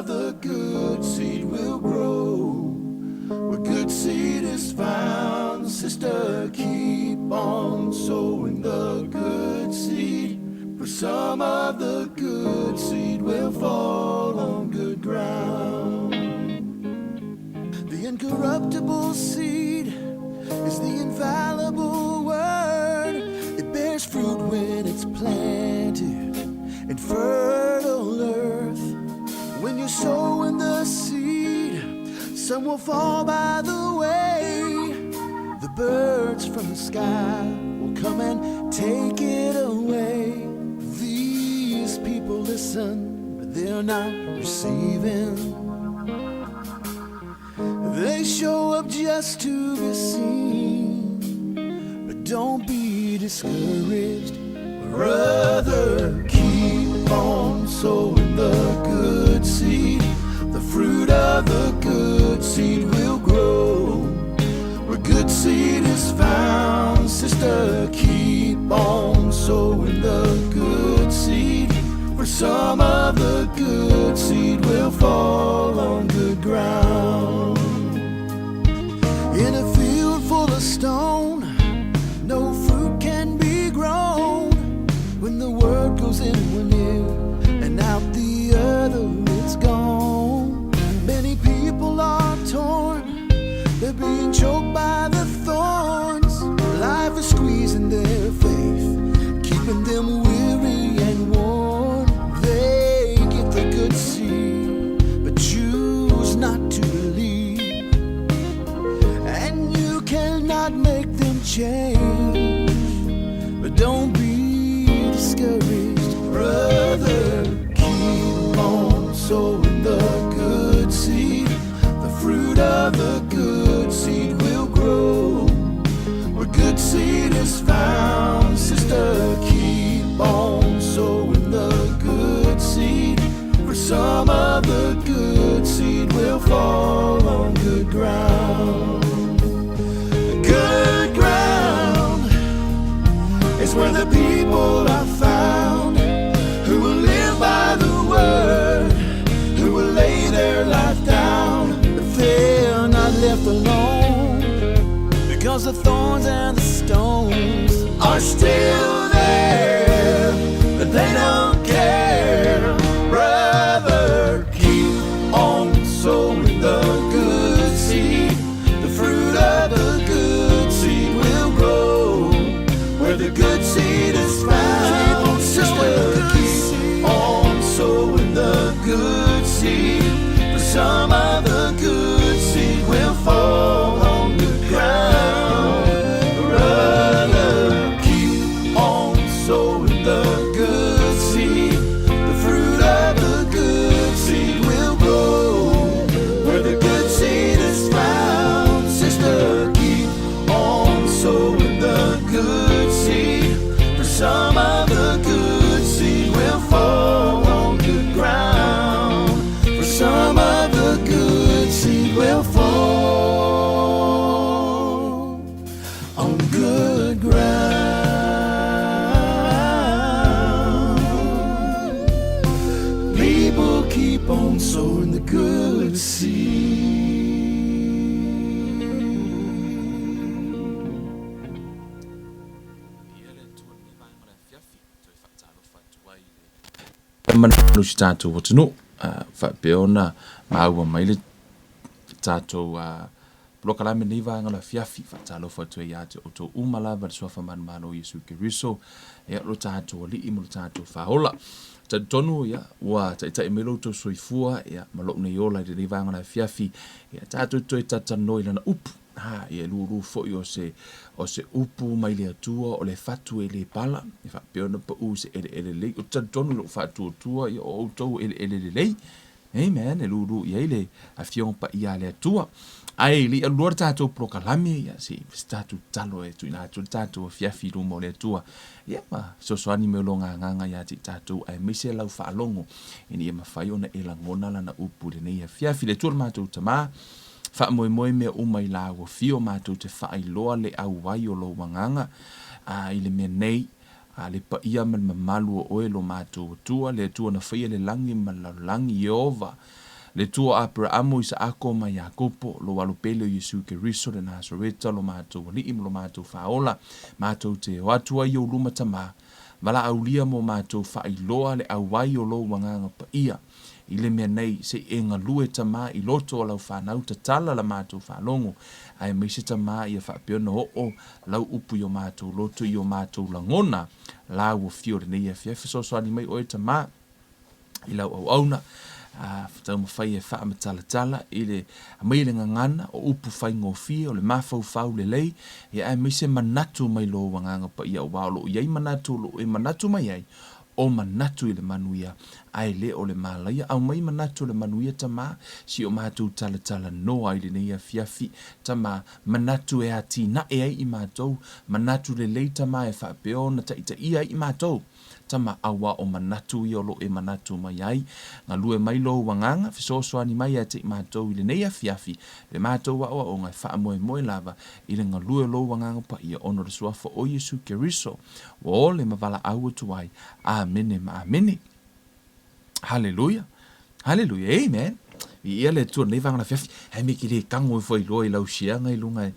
of the good seed will grow. Where good seed is found, sister, keep on sowing the good seed. For some of the good seed will fall on good ground. The incorruptible seed is the infallible word. It bears fruit when it's planted in fertile earth. When you're sowing the seed, some will fall by the way. The birds from the sky will come and take it away. These people listen, but they're not receiving. They show up just to be seen. But don't be discouraged. Brother, keep on sowing the good seed. The fruit of the good seed will grow. Where good seed is found, sister, keep on sowing the good seed. For some of the good seed will fall on good ground. In a field full of stone, no fruit can be grown. When the word goes in one ear and out the other, it's gone. Many people are torn, they're being choked by the thorns. Life is squeezing their faith, keeping them weary and worn. They get the good seed, but choose not to believe. And you cannot make them change. But don't be discouraged, brother. Keep on sowing the good seed. The fruit of the good seed will grow. Where good seed is found, sister, keep on sowing the good seed. For some of the good seed will fall on good ground. Good ground is where the people are found who will live by the word, who will lay their life down. But they're not left alone because the thorns and the stones are still there, but they don't care. Brother, keep on sowing the good seed. The fruit of the good seed will grow. Where the good seed is found, sister, keep on sowing the good seed. For some of the good seed will fall on good ground. Brother, keep on sowing the good seed. The fruit of the good seed will grow. Where the good seed is found, sister, keep on sowing the good seed. For some of the good seed will fall on good ground. For some of the good seed will fall on good ground. People keep on sowing the good seed. Ia le Atua lenei vaega o le afiafi, toe faatalofa atu ai i le mamalu o si tatou atunuu, faapea ona maua mai le tatou polokalame lenei vaega o le afiafi. Faatalofa atu ai ia te outou uma lava i le Suafa manumalo o Iesu Keriso, ia lo tatou Alii ma lo tatou Faaola. Talitonu ia ua taitai mai lo outou soifua ia ma lou nei ola i lenei vaega o le afiafi, ia tatou toe talatalanoa i lana upu. Ha, ia lulu foi o se o se upu mai le Atua o le fatu e le pala, e faapea ona pau se eleele lelei. Ou te talitonu i lou faatuatua ia o outou eleele lelei. Amen. E lulu i ai le Afioga Paia a le Atua. Ae le i alu loa le tatou polokalame, ia se i se tatou tatalo e tuuina atu le tatou afiafi i luma o le Atua. Ia ma fesoasoani mai o lona Agaga ia te i tatou aemaise lau faalogo ina ia mafai ona e lagona lana upu i lenei afiafi. Le Atua lo matou Tama, faamoemoe mea uma i la ua fio matou te faailoa le auai o lou Agaga i le mea nei, a le paia ma le mamalu o oe lo matou Atua, le Atua na faia le lagi ma le lalolagi, Ieova. Le Atua o Aperaamo, Isaako ma Iakopo, lou Alo pele o Iesu Keriso le Nasareta, lo matou Alii ma lo matou Faaola, matou te o atu ai i ou luma Tama, valaaulia mo matou faailoa le auai o lou Agaga Paia i le mea nei, se i e galue Tama i loto o lau fanau tatala la matou faalogo, aemaise Tama ia faapea ona oo lau upu i o matou loto i o matou lagona la ua fio lenei afiafi. Fesoasoani mai oe Tama i lau auauna, a taumafai e faamatalatala i le aumai le gagana o upu faigofie, o le mafaufau lelei, ia aemaise manatu mai lou Agaga Paia, aua o lo o i ai manatu o lo o e manatu mai ai, o manatu i le manuia, ae le o le malaia. Aumai manatu o le manuia, Tama, si o matou talatalanoa i lenei afiafi, Tama, manatu e atinae ai i matou, manatu lelei, Tama, e faapea ona taitaia ai i matou. Tama, Aua o manatu ia o lo o e manatu mai ai. Galue mai lou agaga, fesoasoani mai ia te i matou i lenei afiafi, le matou aoaoga e faamoemoe lava i le galue o lou Agaga Paia ona o le Suafa o Iesu Keriso, ua ole ma valaau atu ai. Amene ma amene. Haleluia. Haleluia. Amen. Viia le Atua i lenei vaega afiafi. Ae me i ke le tago ifo ai loa i lau siaga i luga e,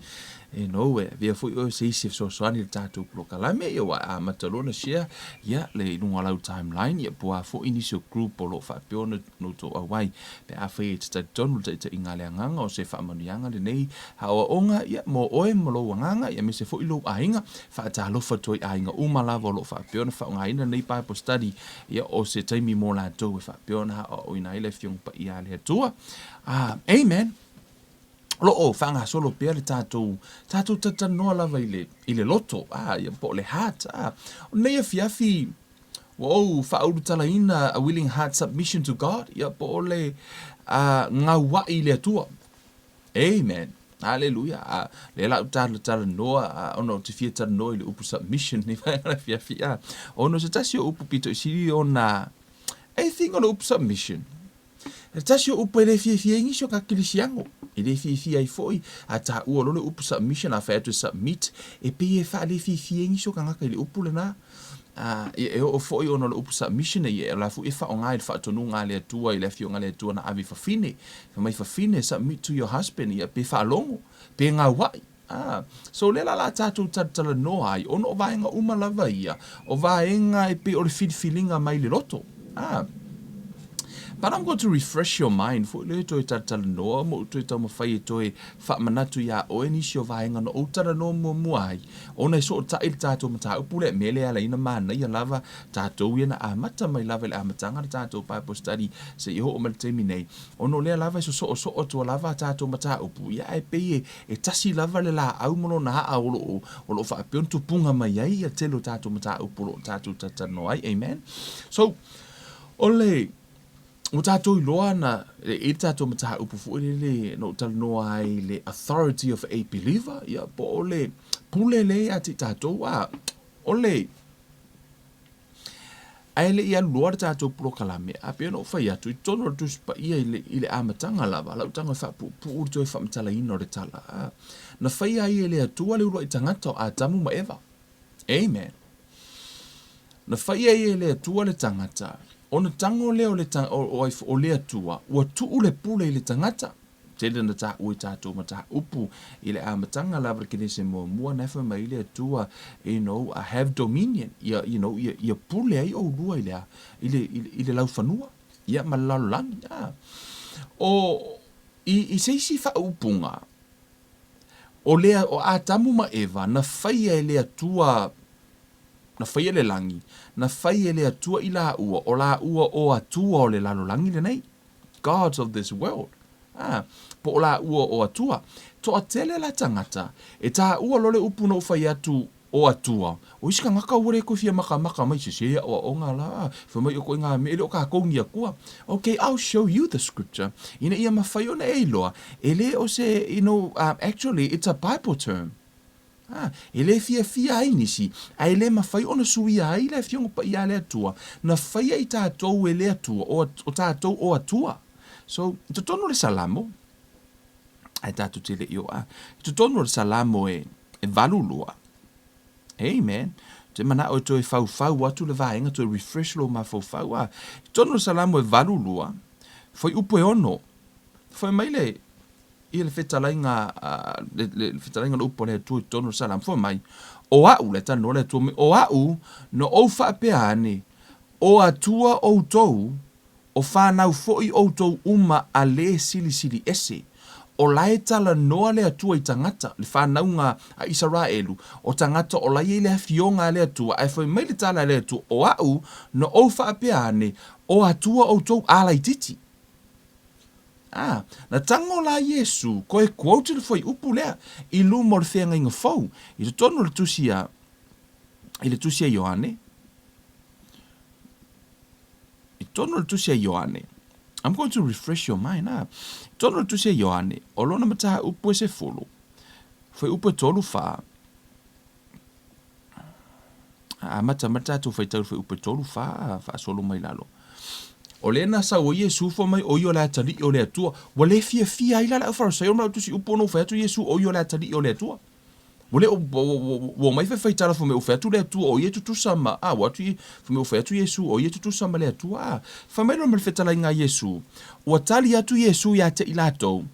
e nou e avea foi oe se isi e fesoasoani i le tatou polokalame, ia ua amata loa ona share ia le i luga o lau timeline, ia po o a foi nisi o group o lo o faapea ona outou auai pe afai e te talitonu i le taitaiga a le Agaga o se faamanuiaga lenei aoaoga ia mo oe ma lou agaga ia aemaise foi lou aiga. Faatalofa atu ai i aiga uma lava o lo o faapea ona faaaogaina lenei Bible study ia o se taimi mo latou e faapea ona aoaoina ai le Afioga Paia a le Atua. Amen. O lo o faagasolo pea le tatou, tatou talatalanoa lava i le, i le loto, ia, po o le heart. O lenei afiafi, ua ou faaulutalaina a willing heart submission to God, ia, po o le gauai i le Atua. Amen. Haleluia. A, lea la ou talatalanoa, a, ona ou te fia talanoa i le upu submission i vaega afiafi, a, ona o se tasi o upu pito i sili ona, I think o le upu submission, e tasi o upu e le fiafia ai nisi o ka kerisiano, e le fiafia ai foi, a taua loa le upu submission, a fai atu e submit, e pei e faalefiafia ai nisi o tagata i le upu lena. Ā, ia, e oo foi ona o le upu submission, ia, o la foi e faaaoga i le faatonuga a le Atua, i le Afioga a le Atua na ave i fafine, fai mai, Fafine, submit to your husband, ia, pe faalogo, pe gaua'i. Ā, so lea la o le a tatou talatalanoa ai, ona o vaega uma lava ia, o vaega e pei o le filifiliga mai le loto. Ā, but I'm going to refresh your mind foi lea e toe talatalanoa ma ou toe taumafai e toe faamanatu iā oe nisi o vaega na ou talanoa muamua ai, Ona e sootai le tatou mataupu lea, mea lea e ala ai ona manaia lava tatou ia na amata mai lava i le amataga le tatou Bible study seia oo mai le taimi nei, ona o lea lava e sosoosoo atua lava a tatou mataupu, ia ae pei e tasi lava le laau ma lona aa o lo o, o lo o faapea ona tupuga mai ai ia le tele o tatou mataupu o lo o tatou talatalanoa ai. Amen. So, o le. Ua tatou iloa na e i ai le tatou mataupu foi lele na ou talanoa ai i le authority of a believer, ia po o le pule lea ia te i tatou, a o le ae le i alu loa le tatou polokalame, a pei ona ou fai atu i totonu o le Tusi Paia i le, i le amataga lava, lau tago e faapuupuu le toe faamatalaina o le tala, a na faia ai e le Atua le uluai tagata o Atamu ma Eva. Amen. Na faia ai e le Atua le tagata, ona tago lea o le, o, o, o le Atua, ua tuu le pule i le tagata. Tele na taua i tatou mataupu i le amataga lava le Kenese muamua, na e fai mai le Atua, you know, have dominion, ia, you know, ia, ia pule ai oulua i le, i le, i le, i le laufanua, ia, ma le lalolagi. Ah. O, i, i se isi faaupuga, O le, o Atamu ma Eva, na faia e le Atua, na faia le lagi, na fai e le Atua i lāua, o lāua o Atua o le lalolagi lenei, gods of this world, a, po o lāua o Atua. Toatele la tagata, e tāua loa le upu na ou fai atu, O Atua, o isi kangaka ua le koe fia makamaka mai sese aʻoaʻoga la, fai mai o koe ngā mea e le o kākou ni Akua. Ok, I'll show you the scripture, ina ia mawhai ona e iloa, e le o se, you know, actually it's a Bible term. Ah, e le fiafia ai nisi, a e le mawhai ona suia ai le Afioga Paia a le Atua, na whaia i tātou e le Atua, o, o tātou o Atua. So, i totonu o le Salamo, Ae tatou te le i o a. I totonu o le Salamo e, e 82. Amen. Te manao e toe faufau atu le vaega, toe refresh lou mafaufau a. I totonu o le Salamo e 82, Fuaiupu e 6. Fai mai le ia le fetalaiga le, le, le fetalaiga o le upu a le Atua i totonu o le Salamo, fai mai, O a'u, le talanoa le Atua mai, o a'u, na ou faapea ane, o Atua outou, o fanau foi outou uma a le Silisili Ese. O la e talanoa le Atua i tagata, le fanauga a Isaraelu, o tagata o la e i ai le afioga a le Atua, ae fai mai le tala a le Atua, O a'u, na ou faapea ane, o Atua outou, a laitiiti. Ā, na tango la Iesu koe quote le fuaiupu lea i luma o le feagaiga fou i totonu o le tusi a, i le tusi a Ioane, i totonu o le tusi a Ioane, I'm going to refresh your mind, ā, i totonu o le tusi a Ioane, o lona mataupu e 10, fuaiupu e 3, 4, Amata mai le tatou faitau i le fuaiupu e 3, 4, faasolo mai lalo. O lea na sau ai Iesu fai mai o ia o le atalii o le Atua. Ua le fiafia ai la le au Farisai ona o le tusi upu ona ua fai atu Iesu o ia o le atalii o le Atua. Ua le ua omai faifaitala fai mai ua fai atu le Atua o ia e tutusa ma a ua atu fai mai ua fai atu Iesu o ia e tutusa ma le Atua. A fai mai loa ma le fetalaiga a Iesu, ua tali atu Iesu ia te i latou,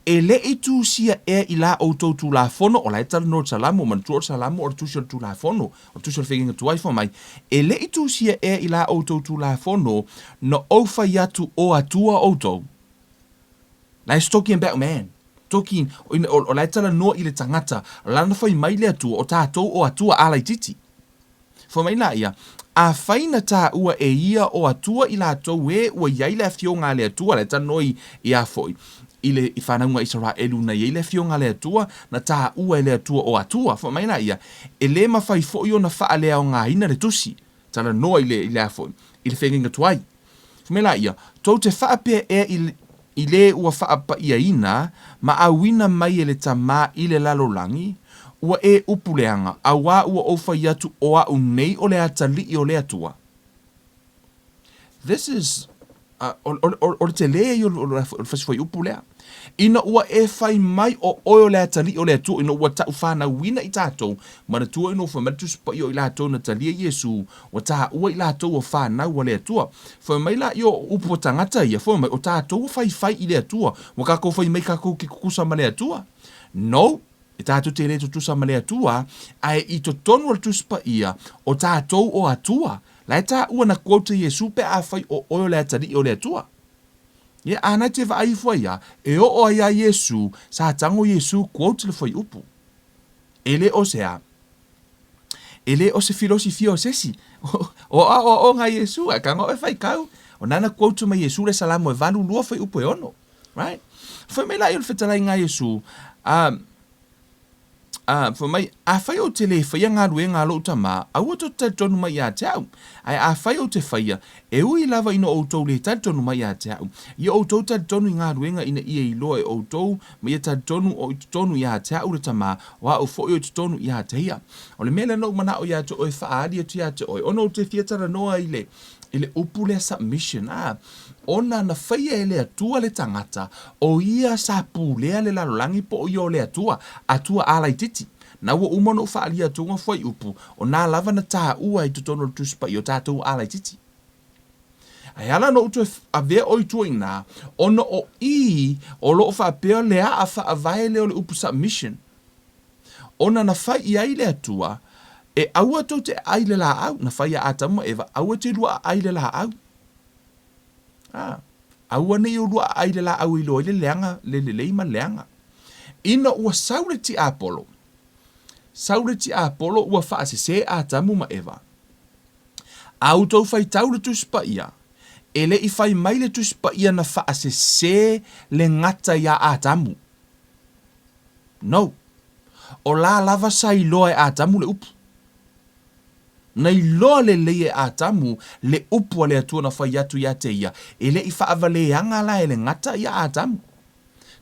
E le i tusia ea i la outou Tulafono, o la e talanoa le Salamo, manatua o le Salamo o le tusi o le Tulafono, o le tusi o le Feiga Tuai, fai mai, E le i tusia ea i la outou Tulafono, na ou fai atu o Atua outou? La is talking about man. Talking, o la e talanoa i le tagata, lana fai mai le Atua, o tatou o Atua a laitiiti. Fai mai laia, Afai na taua e ia o Atua i latou e ua i ai le afioga a le Atua, la e talanoa i, i a foi, i le i fanauga a Isaraelu na i ai le afioga a le Atua, na taua e le Atua o Atua. Fai mai laia, E le mafai foi ona faaleaogaina le tusi, talanoa i le, i le a foi, i le feagaiga tuai. Fai mai laia, Tou te faapea ea i, i le ua faapaiaina ma auina mai e le Tamā i le lalolagi, ua e upu leaga, auā ua ou fai atu o a'u nei o le atalii o le Atua. This is, o, o, o, o le telē ia o le, o le fasifuaiupu lea. Ina ua e fai mai o oe o le atalii o le Atua, ina ua ta'ufanauina i tatou, manatua ina ua fai mai le Tusi Paia o i latou na talia Iesū, Ua taua i latou o fanau a le Atua. Fai mai la ia o upu a tagata ia, fai mai, o tatou ua faifai i le Atua, ua kakou fai mai kakou ke tutusa ma le Atua. No! E tatou te le tutusa ma le Atua, ae i totonu o le Tusi Paia, o tatou o Atua. La e taua na quote Iesu pe afai o oe o le atalii o le Atua. Ia, ana e te vaai ifo ai a, e oo ai a Iesu, sa tago Iesu quote le fuaiupu. E le o se a. E le o se filosifia o se isi. O aoaoga a Iesu, ae kaga oe faitau. O nana quote mai Iesu le Salamo e 8 2 fuaiupu e 6. Right? Fai mai laia o le fetalaiga a Iesu, a, fai mai, afai ou te le faia galuega a lou Tamā, aua tou te talitonu mai ia te au. Ae afai ou te faia, e ui lava ina outou le talitonu mai ia te au, ia outou talitonu i galuega ina ia iloa e outou, ma ia talitonu o i totonu ia te au le Tamā, O a'u foi o i totonu ia te ia. O le mea lea na ou mana'o ia te oe e faaali atu ia te oe, ona ou te fia talanoa i le, i le upu lea submission, a, ona na faia e le Atua le tagata, o ia sa pulea le lalolagi po o ia o le Atua, Atua a laitiiti. Na ua uma ona ou faaalia atu ona fuaiupu, o na lava na taua i totonu o le Tusi Paia o tatou a laitiiti. Ae ala ona ou toe avea oe i tua i ina, ona o i o lo o faapea le a'a faavae lea o le upu submission, ona na fai i ai le Atua, e aua tou te aai i le laau, na fai ia Atamu ma Eva, aua te lua aai i le laau. A, aua nei o lua aai i le laau e iloa ai le leaga, le lelei ma le leaga. Ina ua sau le tiapolo, sau le tiapolo ua faasese Atamu ma Eva. A outou faitau le Tusi Paia, e le i fai mai le Tusi Paia na faasese le gata iā Atamu. No. O la lava sa iloa e Atamu le upu. Na iloa lelei e Atamu le upu a le Atua na fai atu iā te ia, e le i faavaleaga la e le gata iā Atamu.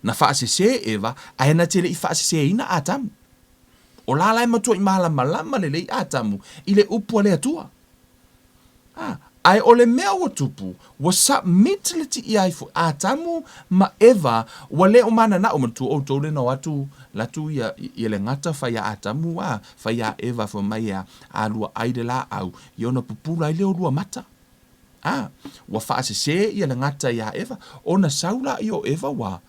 Na faasese Eva, ae na te le i faaseseina Atamu. O la la e matuai malamalama lelei Atamu i le upu a le Atua. A, ae o le mea ua tupu, ua submit le tii ai foi Atamu ma Eva, ua le o mananao, manatua outou le na o atu latu ia, ia le gata fai ia Atamu, a, fai ia Eva fai mai ea, a lua ai le laau, ia ona pupula ai lea o lua mata. A, ua faasesē ia le gata iā Eva, ona sau laia o Eva ua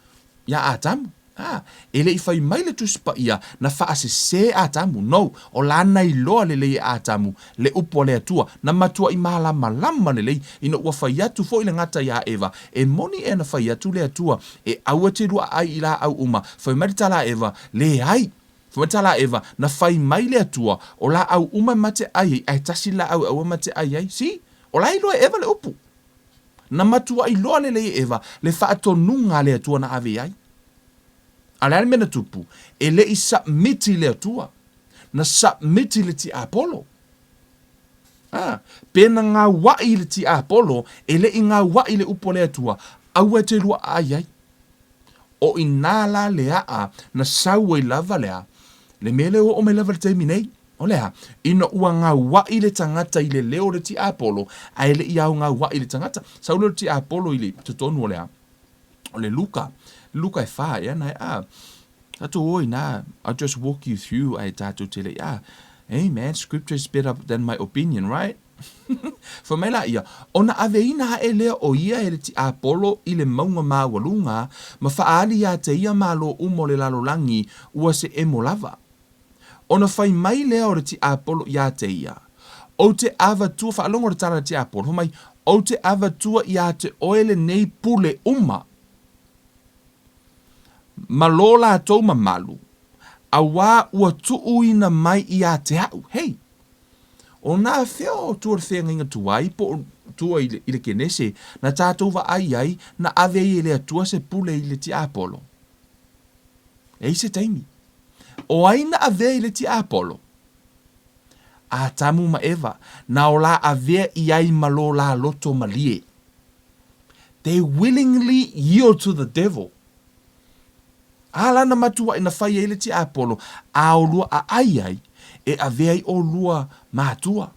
iā Atamu. A, e le i fai mai le Tusi Paia na faasesē Atamu. No, o lana iloa lelei e Atamu le upu a le Atua, na matuaʻi malamalama lelei ina ua fai atu foi le gata iā Eva, e moni ea na fai atu le Atua e aua te lua aʻai i lāʻau uma. Fai mai le tala a Eva, Leai! Fai mai le tala a Eva, na fai mai le Atua, o lāʻau uma e ma te ʻai ai, ae tasi le lāʻau e aua ma te ʻai ai. See? O la iloa e Eva le upu. Na matuaʻi loa lelei e Eva le faatonuga a le Atua na ave ai. A o le a le mea na tupu? E le i submit i le Atua. Na submit i le tiapolo. A, pe na gauaʻi i le tiapolo, e le i gauaʻi i le upu a le Atua, aua e te lua aʻai ai. O inā la le aʻa na sau ai lava lea, le mea lea ua oo mai lava i le taimi nei. O le a? Ina ua gauaʻi le tagata i le leo o le tiapolo, a e le i ao gauaʻi le tagata. Sau lea o le tiapolo i le totonu o le a? O le Luka. Luka e wha ea na e a. Tatou o inā, I'll just walk you through a e tātou te lei a. Hey man, scripture is better than my opinion, right? Fai mai la ia, ona aveina aʻe lea o ia e le tiapolo i le mauga maualuga, ma faaali iā te ia Malo uma o le lalolagi ua se emo lava. Ona fai mai lea o le tiapolo iā te ia, Ou te avatua, faalogo le tala a le tiapolo, fai mai, Ou te avatua iā te oe lenei pule uma, ma lo latou mamalu, auā ua tuuina mai iā te aʻu. Hei! O nā fea o tua le feagaiga tuai po o tua i le, i le Kenese, na tātou vaai ai, na ave ai e le Atua se pule i le tiapolo? E i se taimi. O ai na avea i le tiapolo? Atamu ma Eva, na o la avea i ai ma lo la loto malie. They willingly yield to the devil. A la na matuaʻi na fai ai le tiapolo, a olua aʻai ai, e avea ai olua mātua.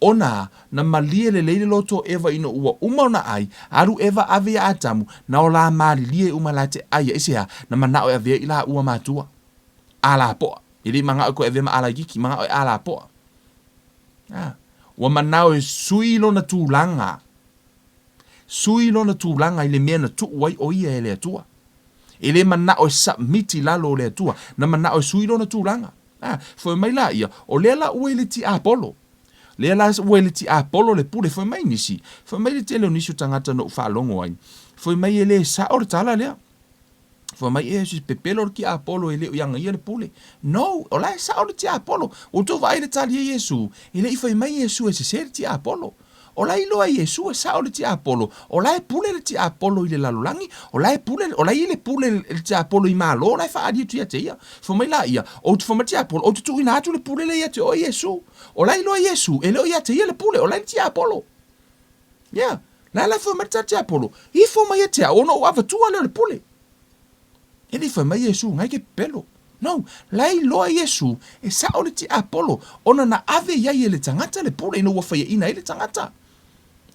Ona, na malie lelei le loto o Eva ina ua uma ona ʻai, alu Eva ave iā Atamu, na o lā malilie uma la te ʻai a ise a, na manaʻo e avea i lāua mātua. A lā poʻa. E le i manaʻo e koe avea ma ʻAlaikiki, manaʻo e a lā poʻa. A, ua manao e sui lona tulaga. Sui lona tulaga i le mea na tuʻu ai ʻo ia e le Atua. E le manaʻo e submit i lalo o le Atua, na manaʻo e sui lona tulaga. A, fai mai la ia, o lea la ua i le tiapolo. Lea la ua i le tiapolo le pule, fai mai nisi, fai mai le tele o nisi o tagata na ou faalogo ai, fai mai e le sao le tala lea. Fai mai e se pepelo le tiapolo e le o i aga ia le pule. No, o la e sao le tiapolo. Ua outou vaai i le tali a Iesu, e le i fai mai Iesu e sese le tiapolo. O la e iloa e Iesu e sao le tiapolo, o la e pule le tiapolo i le lalolagi, o la e pule, o la e i ai le pule le tiapolo i Malo, o la e faaali atu ia te ia. Fai mai la ia, Ou te fai mai le tiapolo, ou te tuuina atu le pule lea ia te oe Iesu. O la e iloa e Iesu, e le o ia te ia le pule, o la e i le tiapolo. Yeah. La la e fai mai le tiapolo, ifo mai ia te au, ona ou avatua lea o le pule. E le i fai mai Iesu, ngai ke pepelo. No, la e iloa Iesu, e sao le tiapolo, ona na ave i ai e le tagata le pule ina ua faiaina ai le tagata.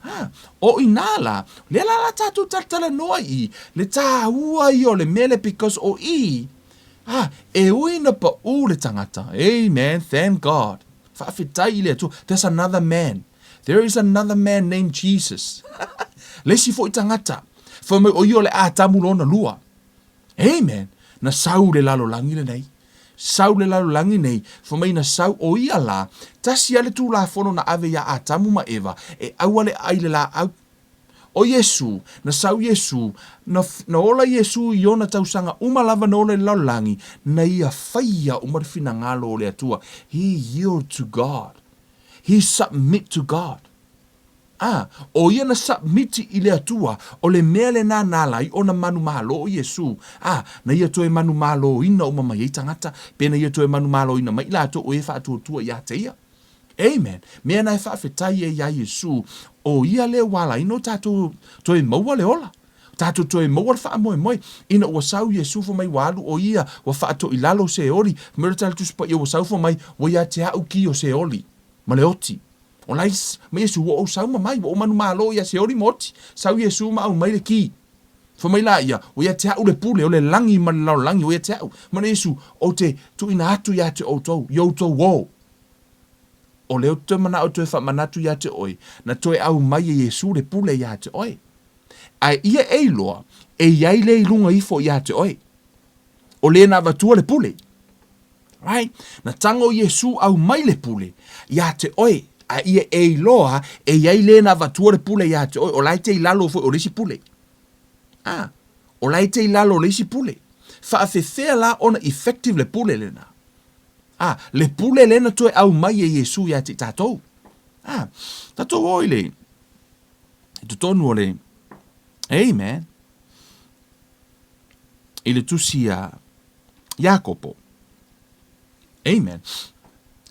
Ha, o inā la, lea la la tātou talatalanoa i le tāua ia o le mea lea because o i, ha, e ui na paʻū le tagata. Amen, thank God. Faafetai i le Atua. There's another man. There is another man named Jesus. Le isi foi tagata. Fai mai o ia o le Atamu lona lua. Amen. Na sau le lalolagi lenei. Sau le lalolagi nei, fai mai na sau o ia la, tasi a le Tulafono na ave iā Atamu ma Eva, e aua le ʻai le lāʻau. O Iesu, na sau Iesu, na, na ola Iesu i ona tausaga uma lava na ola i le lalolagi, na ia faia uma le finagalo o le Atua. He yield to God. He submit to God. A, ʻo ia na submit i le Atua, ʻo le mea lena na ala ai ona manumalo o Iesū, a, na ia toe manumaloina uma mai ai tagata, pe na ia toe manumaloina mai i latou o e faatuatua iā te ia. Amen. Mea na e faafetai ai iā Iesū, ʻo ia lea ua ala ai no tātou toe maua le ola, tātou toe maua le faamoemoe. Ina ua sau Iesū fai mai ua alu ʻo ia, ua faatoʻilalo Seoli, fai mai le Tala Tusi Paia ua sau fai mai, ua iā te aʻu ki o Seoli, ma le oti. O la ma Iesu, ua ou sau ma mai, ua ou manumalo ia Seoli ma oti. Sau Iesu ma aumai le ki. Fai mai la ia, o ia te aʻu le pule, o le lagi ma le lalolagi, o ia te aʻu. Mana Iesu, ou te tuuina atu ia te outou, i outou o. O lea ou te toe manao e toe faamanatu ia te oe, na toe aumai e Iesu le pule ia te oe. Ae ia e iloa, e i ai le i luga ifo ia te oe. O le na avatua le pule. Right? Na tago Iesu aumai le pule ia te oe, ae ia e iloa, e i ai le na avatua le pule ia te oe, o la e te i lalo foi o le isi pule. Ah, o la e te i lalo o le isi pule. Faafefea la ona effective le pule lena? A, le pule lea na toe aumai e Iesu ia te i tatou. A, tatou o i le, i totonu o le, amen, i le tusi a Iakopo. Amen.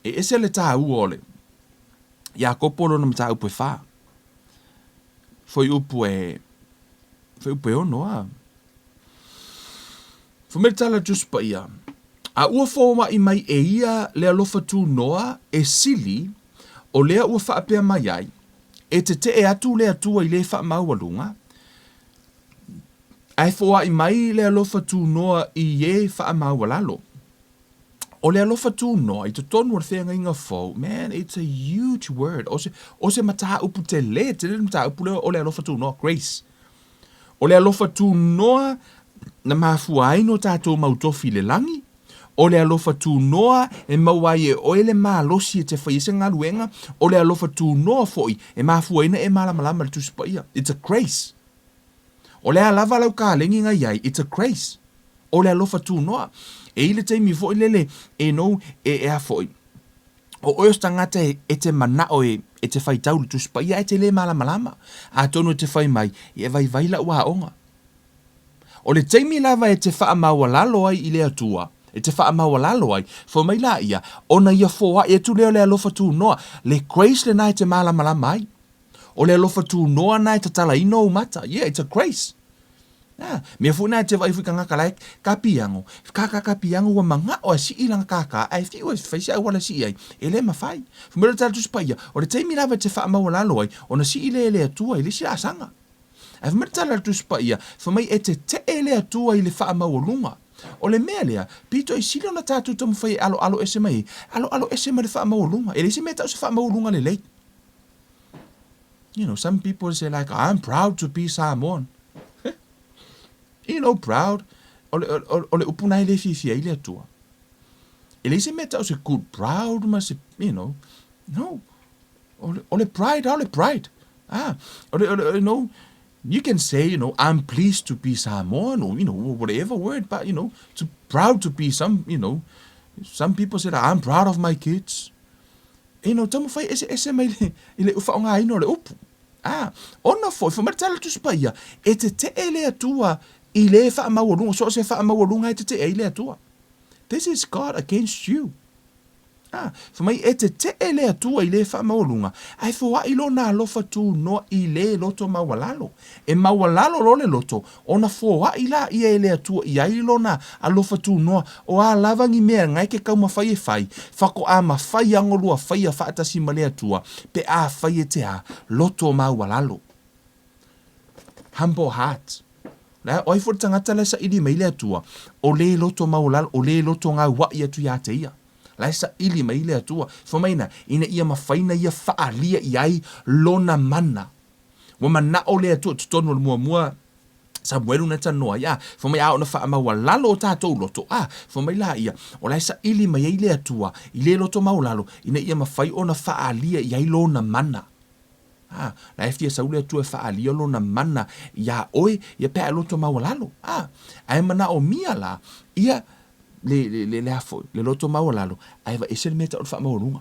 E ese le tāua o le Iakopo lona mataupu e whā. Fuaiupu e, fuaiupu e ono, a. Fai mai le tala a Tusi Paia, A ua foai mai e ia le alofa tunoa e sili, o lea ua faapea mai ai, E tetee atu le Atua i le faamaualuga, ae foai mai le alofa tunoa i e faamaualalo. O le alofa tunoa i totonu o le feagaiga fou, man, it's a huge word. O se, o se mataupu tele, tele le mataupu lea o le alofa tunoa, grace. O le alofa tunoa na mafua ai no tatou mau tofi i le lagi, o le alofa tunoa e maua ai e oe le malosi e te fai ai se galuega, o le alofa tunoa foi e mafua ai na e malamalama i le Tusi Paia. It's a grace. O le a lava lau kalegi na i ai, it's a grace. O le alofa tunoa. E i le taimi foi lele e nou e, e a foi, o oe o se tagata e te manao e, e te faitau i le Tusi Paia ae te le malamalama. Atonu e te fai mai, e vaivai lau aoga. O le taimi lava e te faamaualalo ai i le Atua, e te faamaualalo ai, fai mai laia, ona ia foai atu lea o le alofa tunoa, le grace lena e te malamalama ai. O le alofa tunoa na e tatalaina ou mata. Yeah, it's a grace. Na, mea foi na e te vaai foi tagata la e ka piango, ka ka ka piango ua manao e sii lana kākā, ae fiu e fai se auala e sii ai, e le mafai. Fai mai le tala Tusi Paia, o le taimi lava e te faamaualalo ai, ona sii lea e le Atua i le isi laasaga. Ae fai mai le tala a le Tusi Paia, fai mai e tetee le Atua i le faamaualuga. O le mea lea, pito i sili ona tatou taumafai e aloalo ese mai ai, aloalo ese mai le faamaualuga. E leai se mea e tau se faamaualuga lelei. You know, some people say like, I'm proud to be Samoan. You know, proud. O le, o, o le upu na e le fiafia ai le Atua. E leai se mea tau se good proud ma se, you know, no. O le, o le pride, o le pride. Ah, o le, o le, you know, you can say, you know, I'm pleased to be Samoan or, you know, whatever word, but, you know, to proud to be some, you know, some people say that I'm proud of my kids. Ina o taumafai eseese mai le, i le faaaogaina o le upu. Ā, ona foi, fai mai le tala a le Tusi Paia, e tetee le Atua i le faamaualuga, so o se faamaualuga e tetee ai le Atua. This is God against you. Ā, fai mai, e tetee le Atua i le faamaualuga, ae foai lona alofa tunoa i le loto maualalo. E maualalo loa le loto, ona foai laia e le Atua i ai lona alofa tunoa, o a lava ni mea nae ke taumafai e fai, faatoa mafai ana lua faia faatasi ma le Atua, pe afai e te a, loto maualalo. Humble heart. La, o ai foi le tagata la e saili mai le Atua, o le loto maualalo, o le loto gauaʻi atu iā te ia. La e saili mai le Atua, fai mai na, ina ia mafai na ia faaalia i ai lona mana. Ua manaʻo le Atua, totonu o le muamua Samuelu na talanoa ai, a, fai mai a ona faamaualalo o tatou loto, a, fai mai laia, o la e saili mai ai le Atua i le loto maualalo, ina ia mafai ona faaalia i ai lona mana. A, la e fia sau le Atua e faaalia lona mana iā oe, ia pe a e loto maualalo. A, ae manaomia la, ia le, le, le, le a foi, le loto maualalo, ae aveese le mea e tau o le faamaualuga.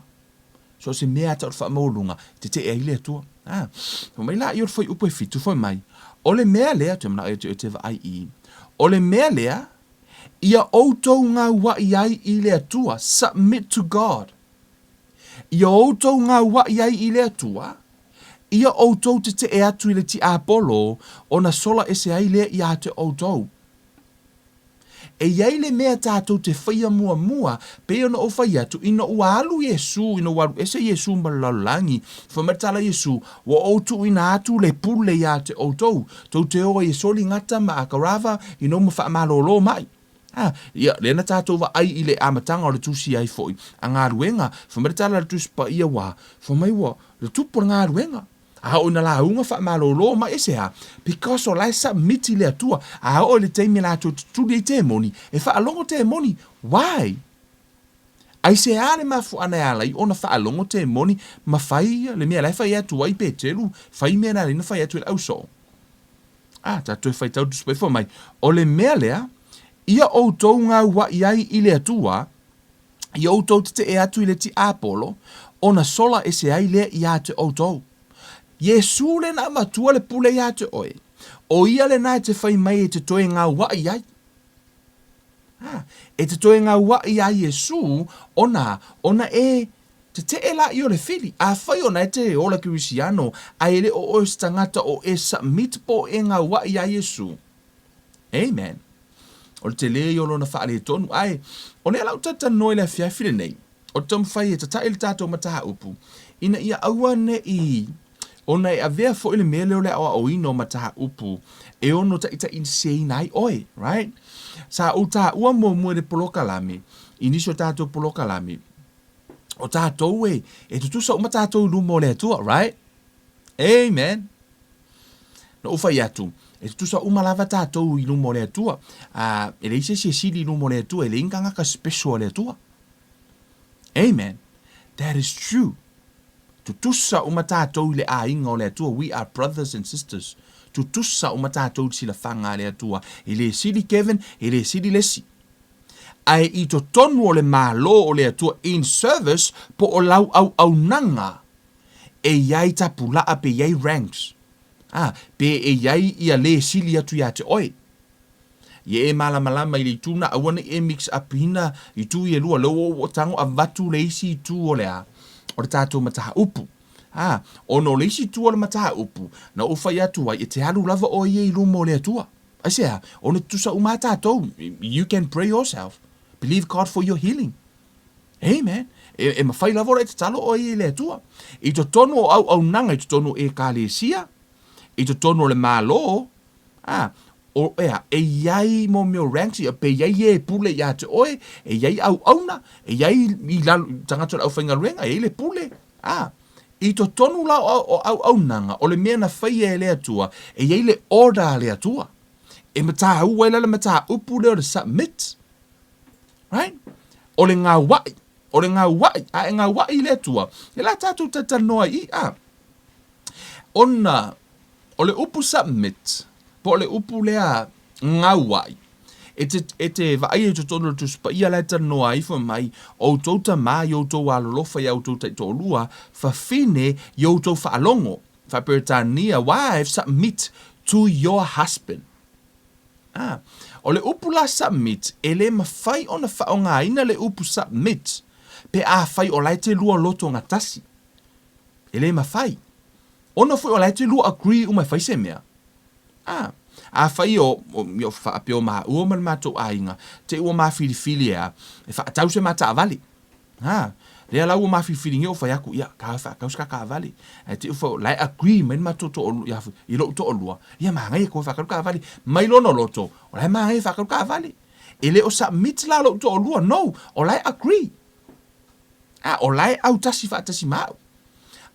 So o se mea tau faamaualuga, tetee ai le Atua. A, fai mai laia o le fuaiupu e fitu, fai mai, o le mea lea, toe manao ia te oe te vaai i, o le mea lea, ia outou gauaʻi ai i le Atua, submit to God. Ia outou gauaʻi ai i le Atua, ia outou tetee atu i le tiapolo, ona sola ese ai lea iā te outou. E i ai le mea tatou te faia muamua, pei ona ou fai atu, ina ua alu Iesū, ina ua alu ese Iesū ma le lalolagi, fai mai le tala a Iesū, Ua ou tuuina atu le pule iā te outou, tou te o ai e soli gata ma akarava, you know, ma faamalōlō mai. A, ia, lea na tatou vaai i le amataga o le tusi ai foi a galuega, fai mai le tala a le Tusi Paia ua, fai mai ua, le tupu o le galuega. A oo ina lauga faamalolo mai, aisea? Because o la e submit i le Atua. A oo i le taimi latou te tuli ai temoni, e faalogo temoni. Why? Aisea le mafuaaga e ala ai ona faalogo temoni ma fai le mea la e fai atu ai Peteru, fai mea na ala ai ona fai atu e le ausoo? A, tatou toe faitau le Tusi Paia fai mai, O le mea lea, ia outou gauaʻi ai i le Atua, ia outou tetee atu i le tiapolo, ona sola ese ai lea iā te outou. Iesū lena e matua le pule iā te oe, ʻo ia lena e te fai mai e te toe gauaʻi ai. A, e te toe gauaʻi iā Iesū, ona, ona e Tetee la i o le fili. Afai ona e te ola Kerisiano, a e le o oe o se tagata o e submit po o e gauaʻi iā Iesu. Amen. O le tele ia o lona faaletonu. Ae, o lea la ou talatalanoa i le afiafi lenei, o le taumafai e tataʻi le tatou mataupu, ina ia aua ne i ona e avea foi le mea lea o le aoaoina o mataupu e ono taitaiseseina ai oe, right? Sa ou taua muamua i le polokalame, i nisi o tatou polokalame, o tatou e, e tutusa uma tatou i luma o le Atua, right? Amen. Na ou fai atu, e tutusa uma lava tatou i luma o le Atua. A, e leai se isi e sili i luma o le Atua, e leai ni tagata special a le Atua. Amen. That is true. Tutusa uma tatou i le aiga o le Atua. We are brothers and sisters. Tutusa uma tatou i le silafaga a le Atua. E le sili Kevin, e le sili le isi. Ae i totonu o le Malo o le Atua in service po o lau auaunaga e i ai tapulaa pe i ai ranks a pe e i ai ia le sili atu ia te oe. Ia e malamalama i le itu na aua ne i e mix up ina itu ia e lua lea ua tago avatu le isi itu o le a o le tatou mataupu. A ona o le isi itu o le mataupu na ou fai atu ai e te alu lava oe ia i luma o le Atua. Aisea? Ona tutusa uma lava tatou. You can pray yourself. Believe God for your healing. Amen. E, e mawhai lava ora e tatalo oe i le Atua. I totonu o auaunaga, i totonu o ekalesia, i totonu o le Malo, a, o, ea, e iai mo mea o ranks, ia, pe iai e pule ia te oe, e iai auauna, e iai i lalo, tagata o le aufaigaluega, e iai le pule, a, I totonu la o auaunaga, o le mea na faia e le Atua, e i ai le order a le Atua. E mataua ai la le mataupu lea o le submit. Right? O le gauaʻi, o le gauaʻi, a e gauaʻi i le Atua, e la tatou talatalanoa ai i a. Ona, o le upu submit, po o le upu lea gauaʻi, E te, e te vaaia i totonu o le Tusi Paia la e talanoa ai fai mai, Outou tamā i outou alolofa i a outou taitoalua, fafine i outou faalogo, Faa-Peretania, wives, submit to your husband. Ah, o le upu la submit, e le mafai ona faaaogaina le upu submit pe afai o la e te lua loto gatasi. E le mafai. Ona foi o la e te lua agree uma e fai se mea. A, afai o, o, o faapea o maua ma le matou aiga, te i ua ma filifili e a, e faatau se ma taavale. Ha, lea la ua ma filifili nei ou fai atu, ia, ka faatau se ka taavale. Ae te i ua fai, la e agree mai le matou toalua, ia, i lou toalua, ia manaia e toe faatau le taavale. Mai lona loto, o la e manaia e faatau le taavale. E le o submit la lou toalua, no, o la e agree. A, o la e autasi faatasi ma au.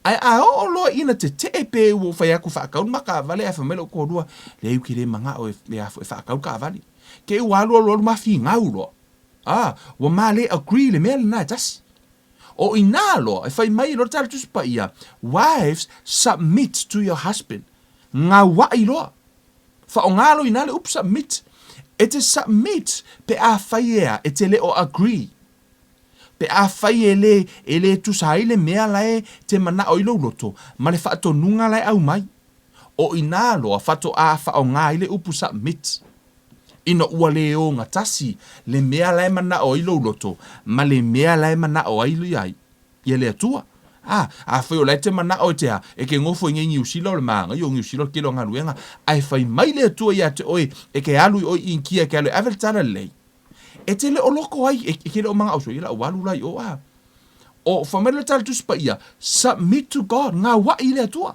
Ae a oo loa ina tetee pe ua fai atu faatau le ma taavale ae fai mai lou toalua, leai ou te le manao e, e, e faatau le taavale. Te i ua alu alu alu ma finau loa. A, ua ma le agree le mea lena e tasi. O inā loa, e fai mai loa le Tala Tusi Paia, Wives, submit to your husband. Gauaʻi loa. Faaaoga loa inā le upu submit. E te submit pe afai ea e te le o agree. Pe afai e le, e le tusa ai le mea la e te manao i lou loto, ma le faatonuga la e aumai. O inā loa faatoa faaaoga ai le upu submit. Ina ua le ogatasi le mea la e manao ai lou loto ma le mea la e manao ai ia, ia le Atua. A, afai o la e te manao e te a, e ke nofo i nei Niusila o le māngai o Niusila o le tele o galuega, ae fai mai le Atua ia te oe e ke alu i oe i Inikia e ke alu e ave le talalelei. E te le o loko ai, e ke le o manao so ia lau alu la i o a. O fai mai le tala Tusi Paia, submit to God, gauaʻi i le Atua.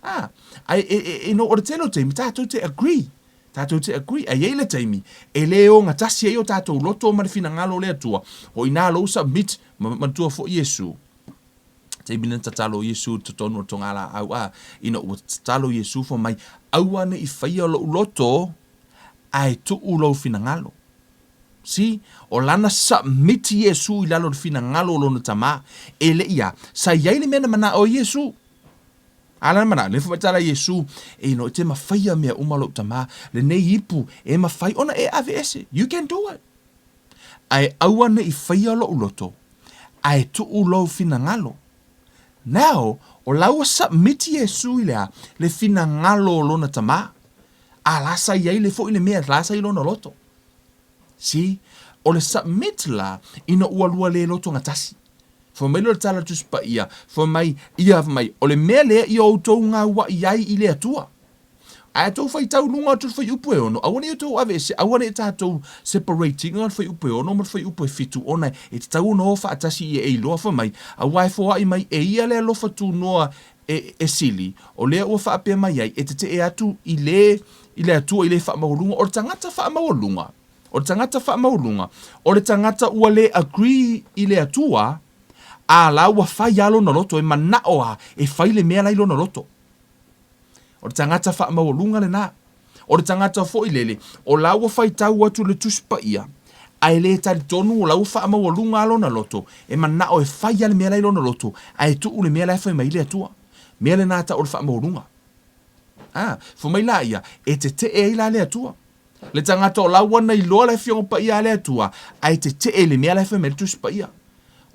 A, ai e, e, e no o le tele o taimi, tatou te agree. Tatou te agree. Ae i ai le taimi e le ogatasi ai o tatou loto ma le finagalo o le Atua, o i ina lou submit, ma manatua foi Iesu. Taimi lena tatalo Iesu i totonu o le togalaau a, ina ua tatalo Iesu fai mai, Aua ne i faia lou loto, ae tuu lou finagalo. See, o lana submit Iesu i lalo o le finagalo o lona Tama. E le i a, sa i ai le mea na manao ai Iesu. A lana manao, le famatala Iesu, e no te mawhaia mea uma lou Tama, lenei ipu e mawhai ona e ave ese. You can do it. Ae aua ne i faia lou loto, ae tuu lou finagalo. Now, o la ua submit Iesu i le a? Le finagalo o lona Tama. A la sa i ai le foi le mea la sa i lona loto. See? O le submit la, ina ua lua le loto gatasi. Fai mai lea o le tala Tusi Paia, fai mai, ia fai mai, o le mea lea ia outou gauaʻi ai i le Atua. Ae tou faitau luga atu le fuaiupu e ono, aua ne i outou aveese, aua ne i tatou separate ina le fuaiupu e ono ma le fuaiupu e fitu, ona e tatau ona o faatasi ia e iloa, fai mai, aua e foai mai e ia le alofa tunoa e, e sili, o lea ua faapea mai ai, e tetee atu i le, i le Atua i le faamaualuga, o le tagata faamaualuga, o le tagata faamaualuga, o le tagata ua le agree i le Atua, a la ua fai lava lona loto, e manao lava e fai le mea la i lona loto. O le tagata faamaualuga lena. O le tagata foi lele, o la ua faitau atu le Tusi Paia, ae le talitonu o la ua faamaualuga lava lona loto, e manao e fai lava le mea la i lona loto, ae tuu le mea la e fai mai ai le Atua. Mea lena tau o le faamaualuga. A, fai mai la ia, e tetee ai la le Atua. Le tagata o la ua na iloa le Afioga Paia a le Atua, ae tetee i le mea la e fai mai ai le Tusi Paia.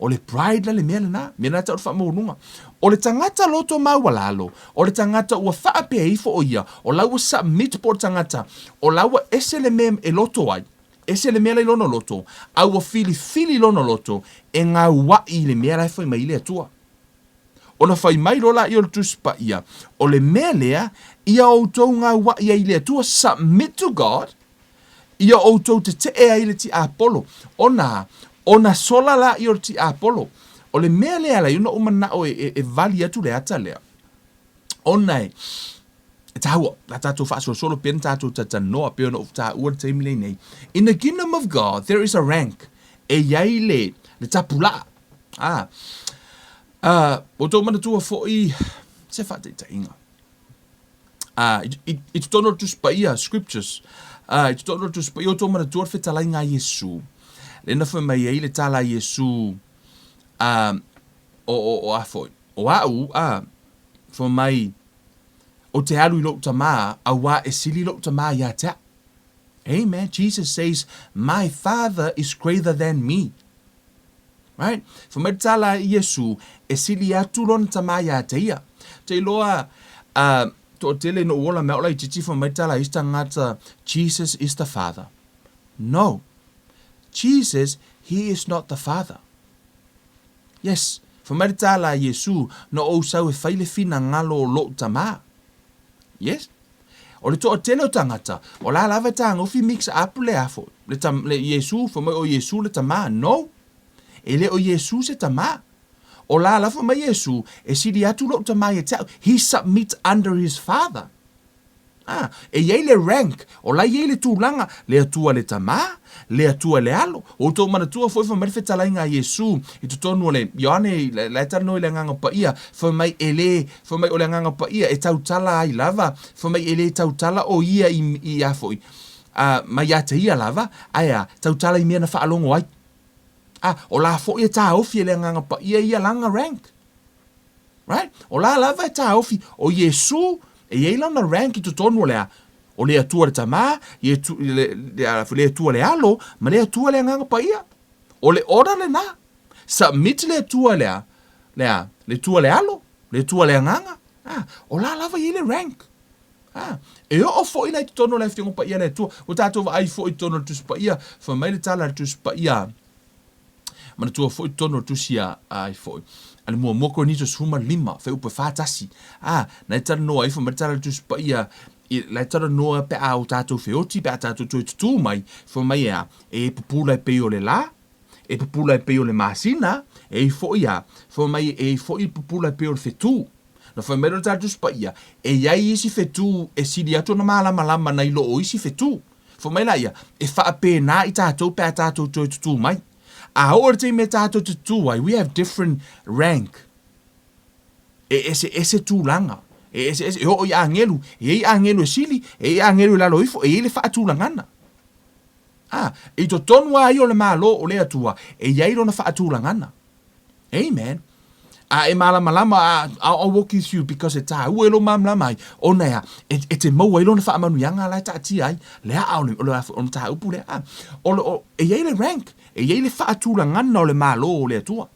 O le pride la le mea lena, mea lena tau o le faamaualuga. O le tagata loto maualalo, o le tagata ua faapea ifo o ia, o la ua submit po o le tagata, o la ua ese le mea e loto ai, ese le mea la i lona loto, a ua filifili lona loto e gauaʻi i le mea la e fai mai ai le Atua. Ona fai mai loa laia o le Tusi Paia, O le mea lea, ia outou gauaʻi ai i le Atua, submit to God, ia outou tetee ai i le tiapolo. Ona, ona sola laia o le tiapolo. O le mea lea ala ai ona ou manao e, e, e vali atu le ata lea, ona e, e taua, la tatou faasolosolo pea na tatou talatalanoa, pei ona ou taua le taimi lenei. In the kingdom of God, there is a rank. E i ai le, le tapulaa. A, a, ua outou manatua foi se faataitaiga. A, i, i, i totonu o le Tusi Paia, Scriptures, a, i totonu o le Tusi Paia, ua outou manatua le fetalaiga a Iesu. Lea na fai mai ai le tala a Iesu, a, o, o, o a foi, o au, a, fai mai, ou te alu i lou tamā, auā e sili lou tamā ia te au. Amen. Jesus says, my father is greater than me. Right? Fai mai le tala a Iesu, e sili atu lona tama iā te ia. Te iloa, uh, toatele ina ou ola me au laitiiti fai mai le tala a isi tagata, Jesus is the father. No. Jesus, he is not the father. Yes. Fai mai le tala a Iesu, na ou sau e fai le finagalo o lou tama. Yes. O le toatele o tagata, o la lava e tagofi mix up le afo, le, tam, le Iesu, fai mai o Iesu le tama. No. E le o Iesu se tama. O la lava fai mai Iesu, e sili atu lou tama ia te au. He submit under his father. Ah, e i ai le rank, o la i ai le tulaga, le Atua le Tama, le Atua le Alo. O outou manatua foi fai mai le fetalaiga a Iesu i totonu o le Ioane, la e talanoa i le Agaga Paia, fai mai e le, fai mai o le Agaga Paia e tautala ai lava, fai mai e le tautala o ia i, i a foi, a, mai ia te ia lava, ae a, tautala i mea na faalogo ai. A, o la foi e taofi e le Agaga Paia ia lana rank. Right? O la lava e taofi, o Iesu, e i ai lana rank i totonu o le a? O le Atua le Tama, Ietu, le, le, le Atua le Alo, ma le Atua le Agaga Paia. O le order lena. Submit le Atua le a? Le a? Le Atua le Alo, le Atua le Agaga. Ah, o la lava e i ai le rank. Ah, e oo foi la i totonu o le Afioga Paia a le Atua. Ua tatou vaai foi i totonu o le Tusi Paia, fai mai le tala a le Tusi Paia, Manatua foi totonu o le tusi a ai foi a le muamua Korinito 15, fuaiupu e 41. A, na e talanoa ifo mai le tala a le Tusi Paia, i, la e talanoa pe a o tatou feoti, pe a tatou toe tutū mai, fai mai e a, e pupula e pei o le lā, e pupula e pei o le masina, e ai foi a, fai mai e ai foi pupula e pei o le fetū. Na fai mai lea o le Tala Tusi Paia, e i ai isi fetu e sili atu ona malamalama nai lo o isi fetu. Fai mai laia, e faapena i tatou pe a tatou toe tutū mai. A oo i le taimi e tatou te tutū ai, we have different rank. E eseese tulaga, e eseese, e oo i agelu, e i ai agelu e sili, e i ai agelu e lalo ifo, e i ai le faatulagana. A, i totonu lava ia o le Malo o le Atua, e i ai lona faatulagana. Amen. A e malamalama, a, I'll walk you through because e tāua e lou malamalama ai, ona e a, e, e te maua ai lona faamanuiaga la e taatia ai, le aa o le, o le, o le mataupu lea. A, o le, o, e i ai le rank, e i ai le faatulagana o le Malo o le Atua.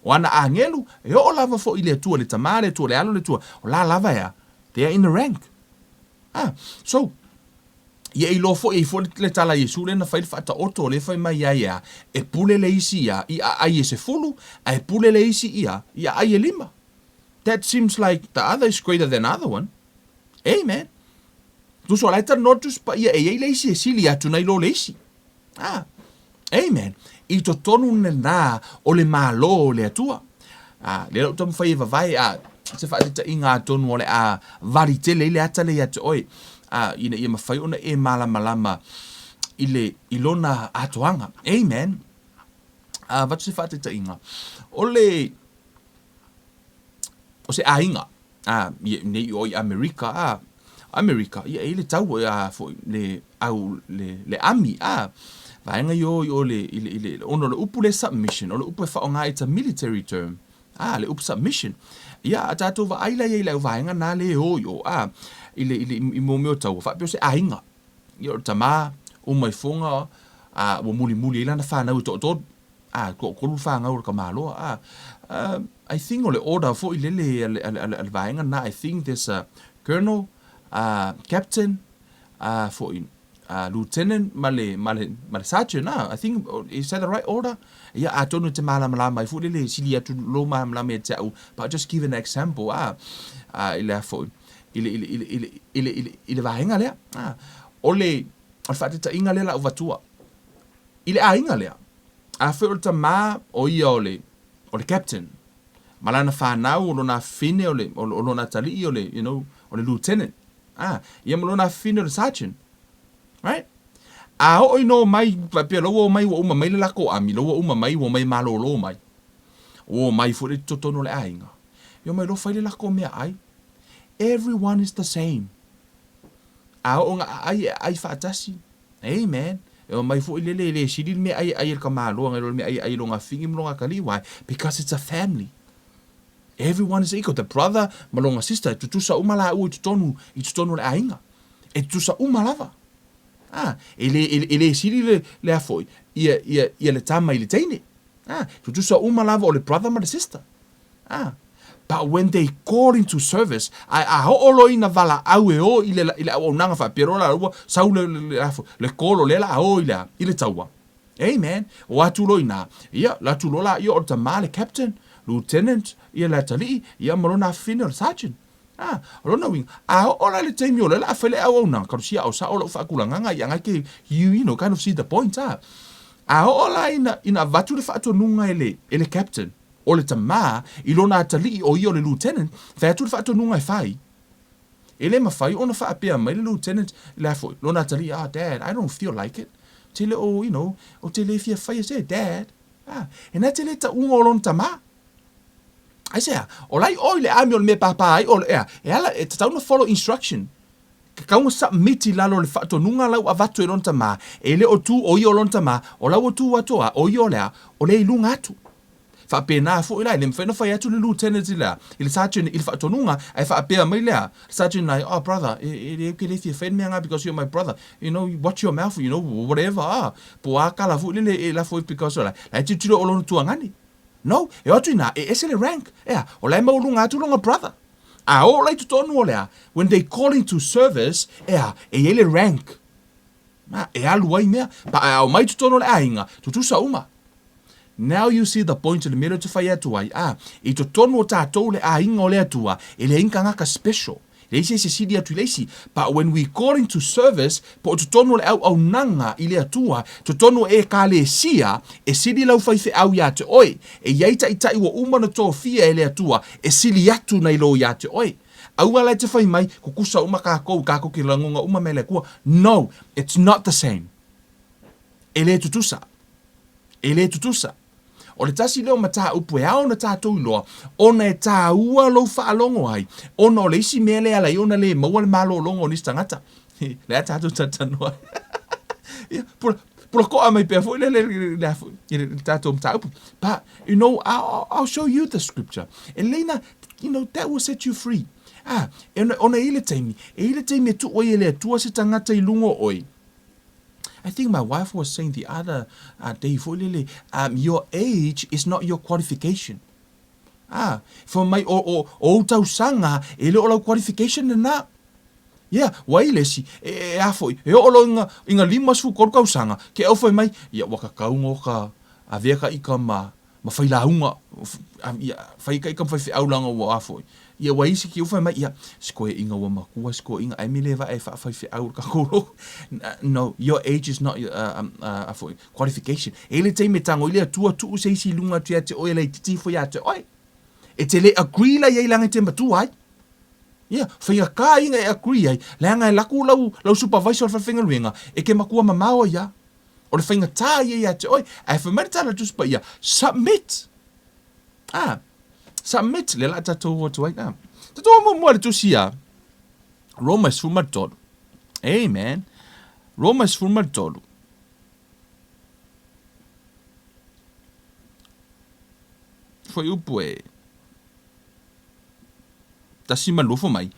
O ana agelu, e oo lava foi i le Atua, le Tama le Atua, le Alo le Atua, o la lava e a, they are in the rank. Ah, so, Ia iloa foi ai foi le tala a Iesu lea na fai le faataoto lea fai mai ai ea, e pule le isi ia i aai e sefulu, ae pule le isi ia i aai e lima. That seems like the other is greater than other one. Amen. Tusa o la e talanoa le Tusi Paia e i ai le isi e sili atu nai lo le isi. Ah. Amen. I totonu lena o le Malo o le Atua. A, lea lau taumafai e vavae, a, se faataitaiga atonu o le a vali tele ai le ata lea ia te oe, a, ina ia mafai ona e malamalama i le, i lona atoaga. Amen. A, avatu se faataitaiga. O le, o se aiga, a, nei o i Amerika, a, Amerika, ia e i le tau, a, foi, le, au, le, le ami, a, vaega i o, i o le, i le, i le, ona o le upu lea submission, o le upu e faaaoga it's a military term, a, le upu submission. Ia, a tatou vaai la i ai i le au vaega na le o i o, a, i le, i le, i mea o taua, faapea o se aiga, ia o le tama, uma ifoga, a, ua mulimuli ai lana fanau e toatolu. Ah, toatolu le fanau o le tamaloa, ah, ah, I think o le order foi lele a le, a le, a le vaega lena, I think there's a colonel, ah, captain, ah, foi, ah, lieutenant ma le, ma le, ma le sergeant, ah, I think, is that the right order? Ia, atonu e te malamalama ai foi lele, sili atu lou malamalama ia te au, but I'll just give an example, ah, ah, i le a foi, i le, i le, i le, i le, i le, i le, i le vaega lea, ah, o le, o le faataitaiga lea la uvatua, I le aiga lea, afai o le tama o ia o le, o le captain, ma lana fanau o lona afafine o le, o, o lona atalii o le, you know, o le lieutenant, ah, ia ma lona afafine o le sergeant. Right? A oo ina omai, faapea la ua omai ua uma mai le lako ami, la ua uma mai ua omai malōlō mai. Ua omai foi le totonu o le aiga. Ia omai loa fai le lako meaai. Everyone is the same. A oo ina aai e aai faatasi. Amen. E omai foi lele e le sili le mea ai e ai e le tamaloa nai lo le mea ai e ai e lona afine ma lona atalii. Why? Because it's a family. Everyone is equal. The brother ma lona sister e tutusa uma laua i totonu, i totonu o le aiga. E tutusa uma lava. Ah, e le, e, e le sili le, le a foi, ia, ia, ia le tama i le teine. Ah, tutusa uma lava o le brother ma le sister. Ah, but when they call into service, a, a oo loa ina valaau e o i le, i le auaunaga faapea loa la ua sau le, le, le, le call o lea la a o i le a, i le taua. Amen. O atu loa ina, ia, la atu loa la ia o le tama le captain, lieutenant, ia le atalii, ia ma lona afafine o le sergeant. Ah, o lona uiga, a oo la i le taimi o lea la a fai le auaunaga, kalosia ao sao lau faatulagaga ia ngai ke, you, you know, kind of see the point, ah. A oo la ina, ina avatu le faatonuga e le, e le captain, O le tama, i lona atalii o ia o le lieutenant, fai atu le faatonuga e fai. E le mafai ona faapea mai le lieutenant i le a foi, lona atalii, ah, dad, I don't feel like it. Ou te le o, you know, ou te le fia faia se, dad. Ah, e na te le tauga o lona tama. Aisea, o la i o i le army o le mea e pāpā ai, o le, ea, e ala, e tatau ona follow instruction. Tatau ona submit i lalo o le faatonuga la ua avatu e lona tama, e le o tu o ia o lona tama, o la ua tu atu a, o ia o le a, o lea i luga atu. Faapena foi la, e le mafai ona fai atu le lieutenant i le a, i le sergeant i le faatonuga, ae faapea mai le a, le sergeant like, oh brother, e, e, e, ou te le fia fai le mea nga because you're my brother, you know, watch your mouth, you know, whatever, ah, po o a kala foi lele e lafo ai because o la, la e tilotilo o lona tuagane. No, e o atu ina, e ese le rank, ea, o la e maualuga atu lona brother. A oo la i totonu o le a, when they call into service, ea, e i ai le rank. Ma, e alu ai mea, pa a omai i totonu o le aiga, tutusa uma. Now you see the point i le mea lea ou te fai atu ai, a, i totonu o tatou le aiga o le Atua, e leai ni tagata special. Leai se isi e sili atu i le isi. But when we call into service, po o totonu o le auaunaga i le Atua, totonu o Ekalesia, e sili lau faifeau ia te oe. E i ai taitai ua uma ona tofia e le Atua e sili atu nai lo ia te oe. Aua la e te fai mai, kukusa uma kakou, kakou ke lagoga uma mai le Atua. No, it's not the same. E le tutusa. E le tutusa. O le tasi lea o mataupu e ao ona tatou iloa, ona e tāua lou faalogo ai, ona o le isi mea lea e ala ai ona le maua le malologa o nisi tagata. Lea tatou talatalanoa ai. Ia, pula, pula koa mai pea foi le, le, le, le, le, le tatou mataupu. But, you know, I'll, I'll show you the scripture. E lelei na, you know, that will set you free. Ah, e ona, ona e i le taimi, e i le taimi e tuu ai e le Atua se tagata i luga o oe. I think my wife was saying the other uh, day foi lele, um, your age is not your qualification. Ah, for mai o, o, o ou tausaga, e le o lau qualification lena. Yeah, ua i le isi, e, e, e a foi, e oo loa inga, inga 53 tausaga, ke au fai mai, ia ua kakau ngoka, avea ka ika ma, ma fai lauga, ia, fai ka ika ma fai feau laga ua a foi. Ia ua isi ki ufa mai, ia, si koe inga ua makua, si koe inga, ai mi le va e wha fai feau ka koro. No, your age is not your, uh, um, uh, a foi, qualification. E le taimi e tango i le Atua tuu se isi i lunga atu ia te oe, lei titi ifo ia te oe. E te le agree la iai leaga e te matua ai. Ia, faigata inga e agree ai, leaga e laku lau, lau supervisor o le fale faigaluega, e ke makua mamao ai ia. O le faigata ia ia te oe, ae fai mai le tala a le Tusi Paia, submit. Ah, submit, lea la tatou o atu ai. Ah. Tatou o muamua le tusi a Roma 13. Amen. Roma 13. Fuaiupu e 12 mai.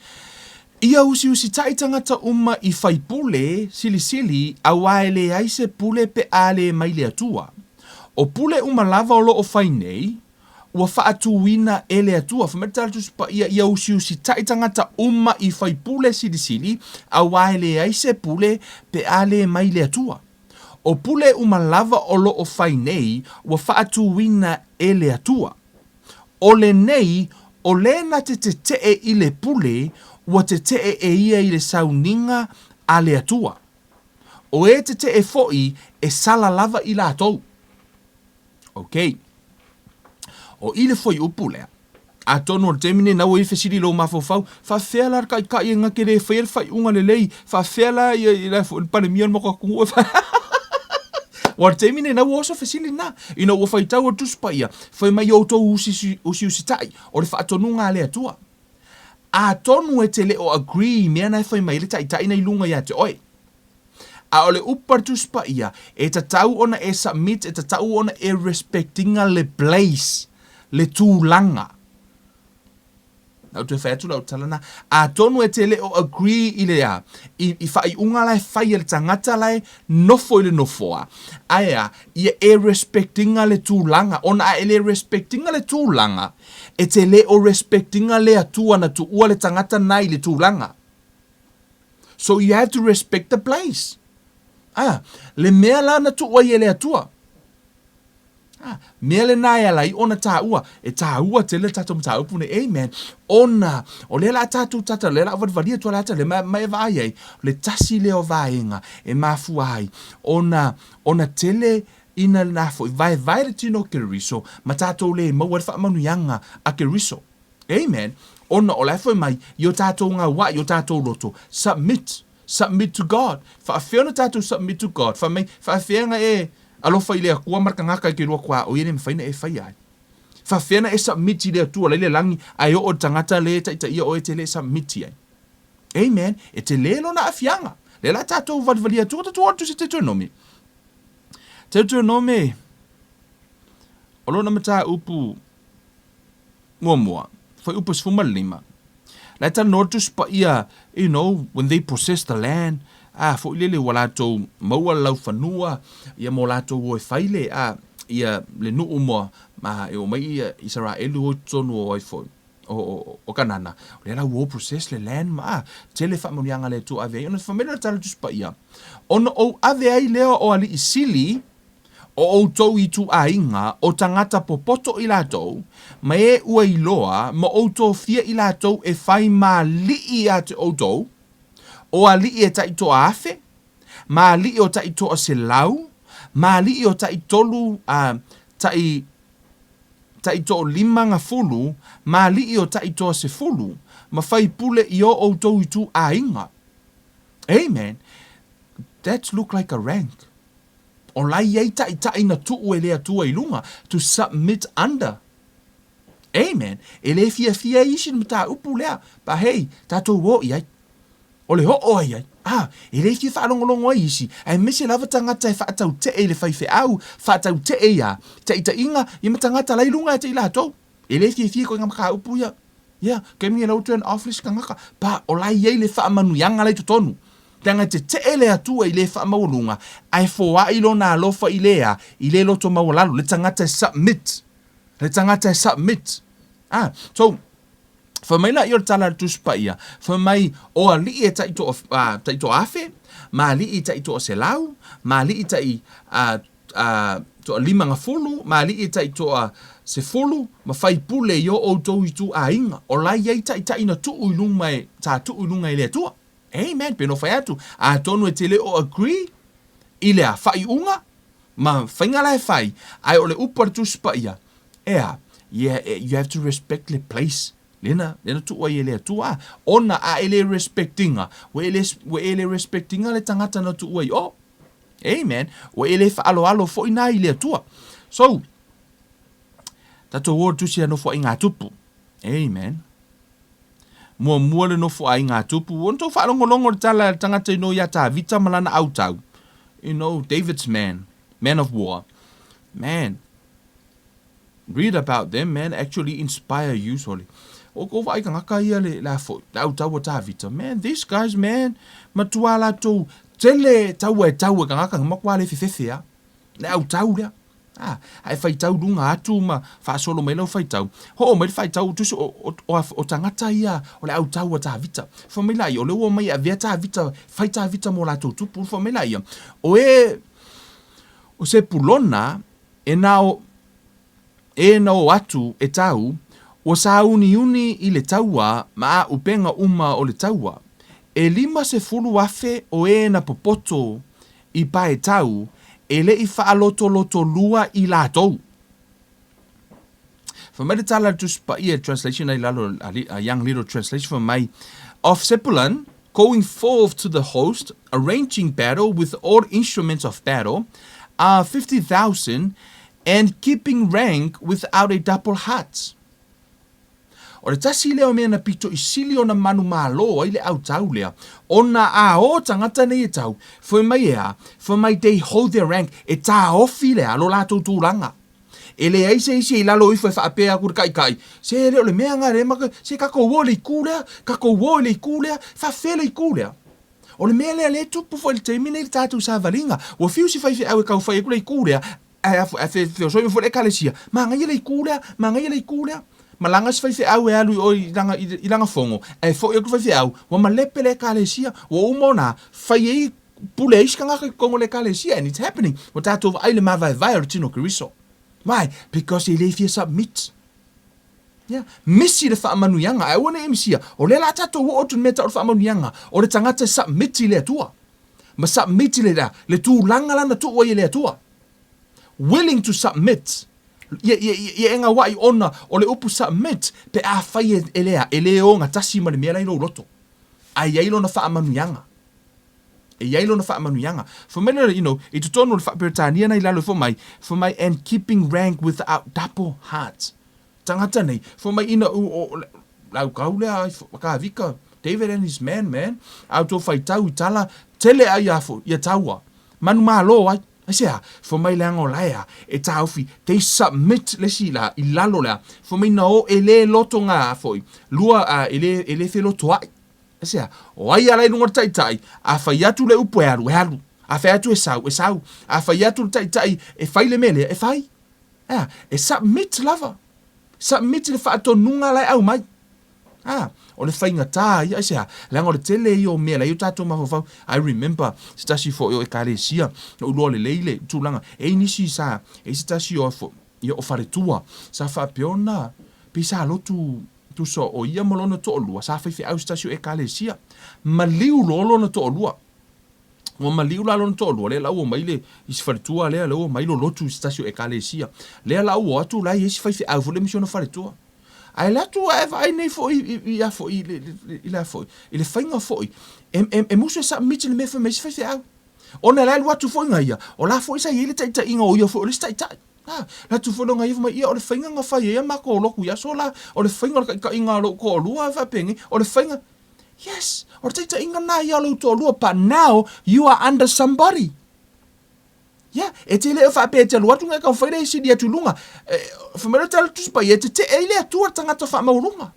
Ia usiusitai tagata uma i faipule silisili auā e leai se pule pe a le mai le Atua. O pule uma lava o lo o fai nei, ua faatūina e le Atua. Fai mai le tala Tusi Paia, ia usiusitai tagata uma i faipule silisili auā e leai se pule pe a le mai le Atua. O pule uma lava o lo o fai nei, ua faatūina e le Atua. O lenei, o le na te tetee i le pule, ua tetee e ia i le sauniga a le Atua. O e tetee foi e sala lava i latou. Ok. O i le fuaiupu lea, atonu o le taimi nei na ua i fesili i lou mafaufau, faafefea la le taitai e na te le faia le faaiuga lelei, faafefea la ia i le Palemia o le matou atunuu e fai. Ua o le taimi nei na ua oso fesili lena, ina ua faitau a le Tusi Paia, fai mai outou usiusitai, o le faatonuga a le Atua. Atonu e te le o agree i mea na e fai mai ai le taitai na i luga ia te oe. A o le upu a le Tusi Paia, e tatau ona e submit, e tatau ona e respect ina le place, le tulaga. Na ou toe fai atu lau tala na, atonu e te le o agree i le a, i, i faaiuga la e fai e le tagata la e nofo i le nofoa, ae a, ia e respect ina le tulaga, ona a e le respect ina le tulaga, e te le o respect ina le Atua na tuua le tagata na i le tulaga. So you have to respect the place. Ah, le mea la na tuu ai e le Atua. Ah, mea lena e ala ai ona tāua, e tāua tele le tātou mataupu nei, amen, ona o lea la a tātou tata, lea la a valivali atu a le ata, lea ma, ma e vaai ai, le tasi lea o vaega e mafua ai ona, ona tele ina lena foi vaevae le tino o Keriso ma tātou le maua ai le faamanuiaga a Keriso. Amen. Ona o la e fai mai i o tātou ngauā, i o tātou loto, submit, submit to God. Faafefea ona tātou submit to God? Fai mai, faafefea na e alofa i le Atua ma le tagata i ke lua kua o ia le mafai na e faia ai. Faafefea na e submit i le Atua la i le lagi ae oo i le tagata le taitaia oe e te le submit i ai. Amen. E tele lona aafiaga. Lea la tatou valivalia atu, tatou o atu se Deuteronomy. Deuteronomy, o lona mataupu Muamua, fuaiupu 15. La e talanoa le Tusi Paia, you know, when they possess the land, a, foi lele ua latou maua le laufanua, ia mo latou o e fai le, a, ia le nuu mo, ma e oo mai ia Isaraelu o i totonu o ai foi, o, o, o Kanana, o lea la ua o possess le land ma, a, tele faamanuiaga a le Atua ave ai, ona fai mai lea o le tala a le Tusi Paia, ona ou ave ai lea o alii sili, O outou ituaiga o tagata popoto i latou, ma e ua iloa ma ou tofia i latou e fai ma alii ia te outou, o alii e taitoa afe, ma alii o taitoa 100, ma alii o taitolu tai taitoa 50, ma alii o taitoa 10, ma faipule i o outou ituaiga. Amen. That look like a rank. O la e i ai taitai na tuu e le Atua i luga, to submit under. Amen. E le fiafia ai isi le mataupu lea, but hey, tatou o i ai. O le oo ai ai. Ah, e le fia faalogologo ai isi, aemaise lava tagata e faatautee i le faifeau, faatautee ia taitaiga ia ma tagata la i luga ia te i latou. E le fiafia ikoiga mataupu ia. Ia, taimi e lau turn off le isi tagata, pa o la e i ai le faamanuiaga la i totonu. Leaga e tetee le Atua i le faamaualuga, ae foai lona alofa i le a, i le loto maualalo, le tagata e submit. Le tagata e submit. Ah, so, fai mai laia o le tala a le Tusi Paia, fai mai, o alii e taitoa, 1000, ma alii e 100, ma alii tai, 50, ma alii e 10, ma faipule i o outou ituaiga. O la e i ai taitai na tuu i luma e, sa tuu i luga e le Atua. Amen. Pe no fai atu, atonu e te le o agree i le a faaiuga ma faiga la e fai, ae o le upu a le Tusi Paia, e a, yeah, you have to respect le place lena, lena tuu ai e le Atua, a, ona a e le respect inga, ua e le, ua e le respect inga le tagata na tuu ai o. Amen. Ua e le faaaloalo foi na i le Atua. So, tatou o le tusi a Nofoaiga a Tupu. Amen. Muamua le Nofoaiga a Tupu, ona tou faalogologo le tala a le tagata ino iā Tavita ma lana autau. You know, David's man, man of war. Man, read about them, man, actually inspire you, sorry. O kou vaai tagata ia le, le a foi, le autau a Tavita. Man, these guys, man, matua latou tele taua e tau e tagata, matua le fefefe a. Le autau lea. A, ae faitau luga atu ma faasolo mai lau faitau. Hoo mai le faitau tusi o, o, o, o tagata ia o le autau a Tavita. Fai mai laia, o lea ua omai e avea Tavita, fai Tavita mo latou tupu. Fai mai laia, o e o Sepulona e na o e na o atu e tau, ua sāuniuni i le taua ma āupega uma o le taua. E 50,000 o e na popoto i paetau e le i faalotolotolua i latou. Fai mai le tala a le Tusi Paia, le translation ai lalo a Young Little Translation, fai mai, Of Zebulun, going forth to the host, arranging battle with all instruments of battle, are 50,000, and keeping rank without a double heart. O le tasi lea o mea na pito i sili ona manumalo ai le autau lea, ona a o tagata nei e tau, fai mai e a, fai mai they hold their rank, e taofi le a lo latou tulaga. E leai se isi e i lalo ifo e faapea atu i le taitai, se le o le mea na le ma, se tatou o i le itu lea, tatou o i le itu lea, faafefea le itu lea. O le mea lea lea e tupu foi i le taimi nei i le tatou savaliga, ua fiu si faifeau e tau fai atu le itu lea, Ae a feosoi mai foi le Ekalesia, manaia le itu lea, manaia le itu lea. Malaga si faifeau e alu i o i lana, i lana fono, ae foi atu le faifeau, ua malepe le Ekalesia, ua uma ona fai ai pule a isi tagata i totonu o le Ekalesia, and it's happening. Ua tatou vaai i le mavaevae o le tino o Keriso. Why? Because e le fia submit. Yeah. Misi le faamanuiaga, ae aua ne i misia, o lea la tatou oo atu i le mea tau o le faamanuiaga, o le tagata e submit i le Atua. Ma submit i le, le tulaga la na tuu ai e le Atua. Willing to submit. Ia, ia, ia e gauai ona o le upu submit pe afai e, e le, e le ogatasi ma le mea la i lou loto. Ae i ai lona faamanuiaga. E i ai lona faamanuiaga. Fai mai le, you know, i totonu o le faa-Peretania na i lalo ifo mai, fai mai, and keeping rank without double hearts. Tagata nei, fai mai ina u, o, lau kau lea ai Tavita, David and his men, man, a outou faitau i tala, tele ai a fo, ia taua, manumalo ai. Aisea? Fai mai leaga o la e a, e taofi, they submit le isi la, i lalo lea, fai mai na o e le loto nga foi, lua a, e le, e le felotoai. Aisea? O ai a la i luga o le taitai, a fai atu le upu e alu, e alu. A fai atu e sau, e sau. A fai atu le taitai e fai le mea lea, e fai. Ea, e submit lava. Submit i le faatonuga la e aumai. A, o le faigata ia, aisea? Leaga o le tele ia o mea la e i o tatou mafaufau. I remember se tasi foi o Ekalesia, na ou iloa lelei le tulaga, e i ai nisi sa, e i ai se tasi o, ia o faletua, sa faapea ona, pei sa lotu, tusa o ia ma lona toalua, sa faifeau i se tasi o Ekalesia. Maliu loa lona toalua. Ua maliu la lona toalua, lea la ua omai le isi faletua lea, lea ua omai lolotu i se tasi o Ekalesia. Lea la ua o atu la i ai isi faifeau foi lea ma si ona faletua. Ae alu atu ae vaai nei foi i a foi i le a foi i le faiga foi e e e musu e submit le mea fai mai isi faifeau. Ona la e alu atu foi ia, o la foi sa i ai le taitaiga o ia foi o le isi taitai. A, alu atu foi loa ia fai mai, ia o le faiga na fai ai a matou lotu i aso la, o le faiga o le taitaiga a lou toalua faapenei, o le faiga Yes, o le taitaiga na ia o lou toalua but now you are under somebody. Ia, e te le o faapea e te alu atu ngai taumafai lea e sili atu i luga. E, fai mai le tala Tusi Paia, e tetee ai le Atua le tagata faamaualuga.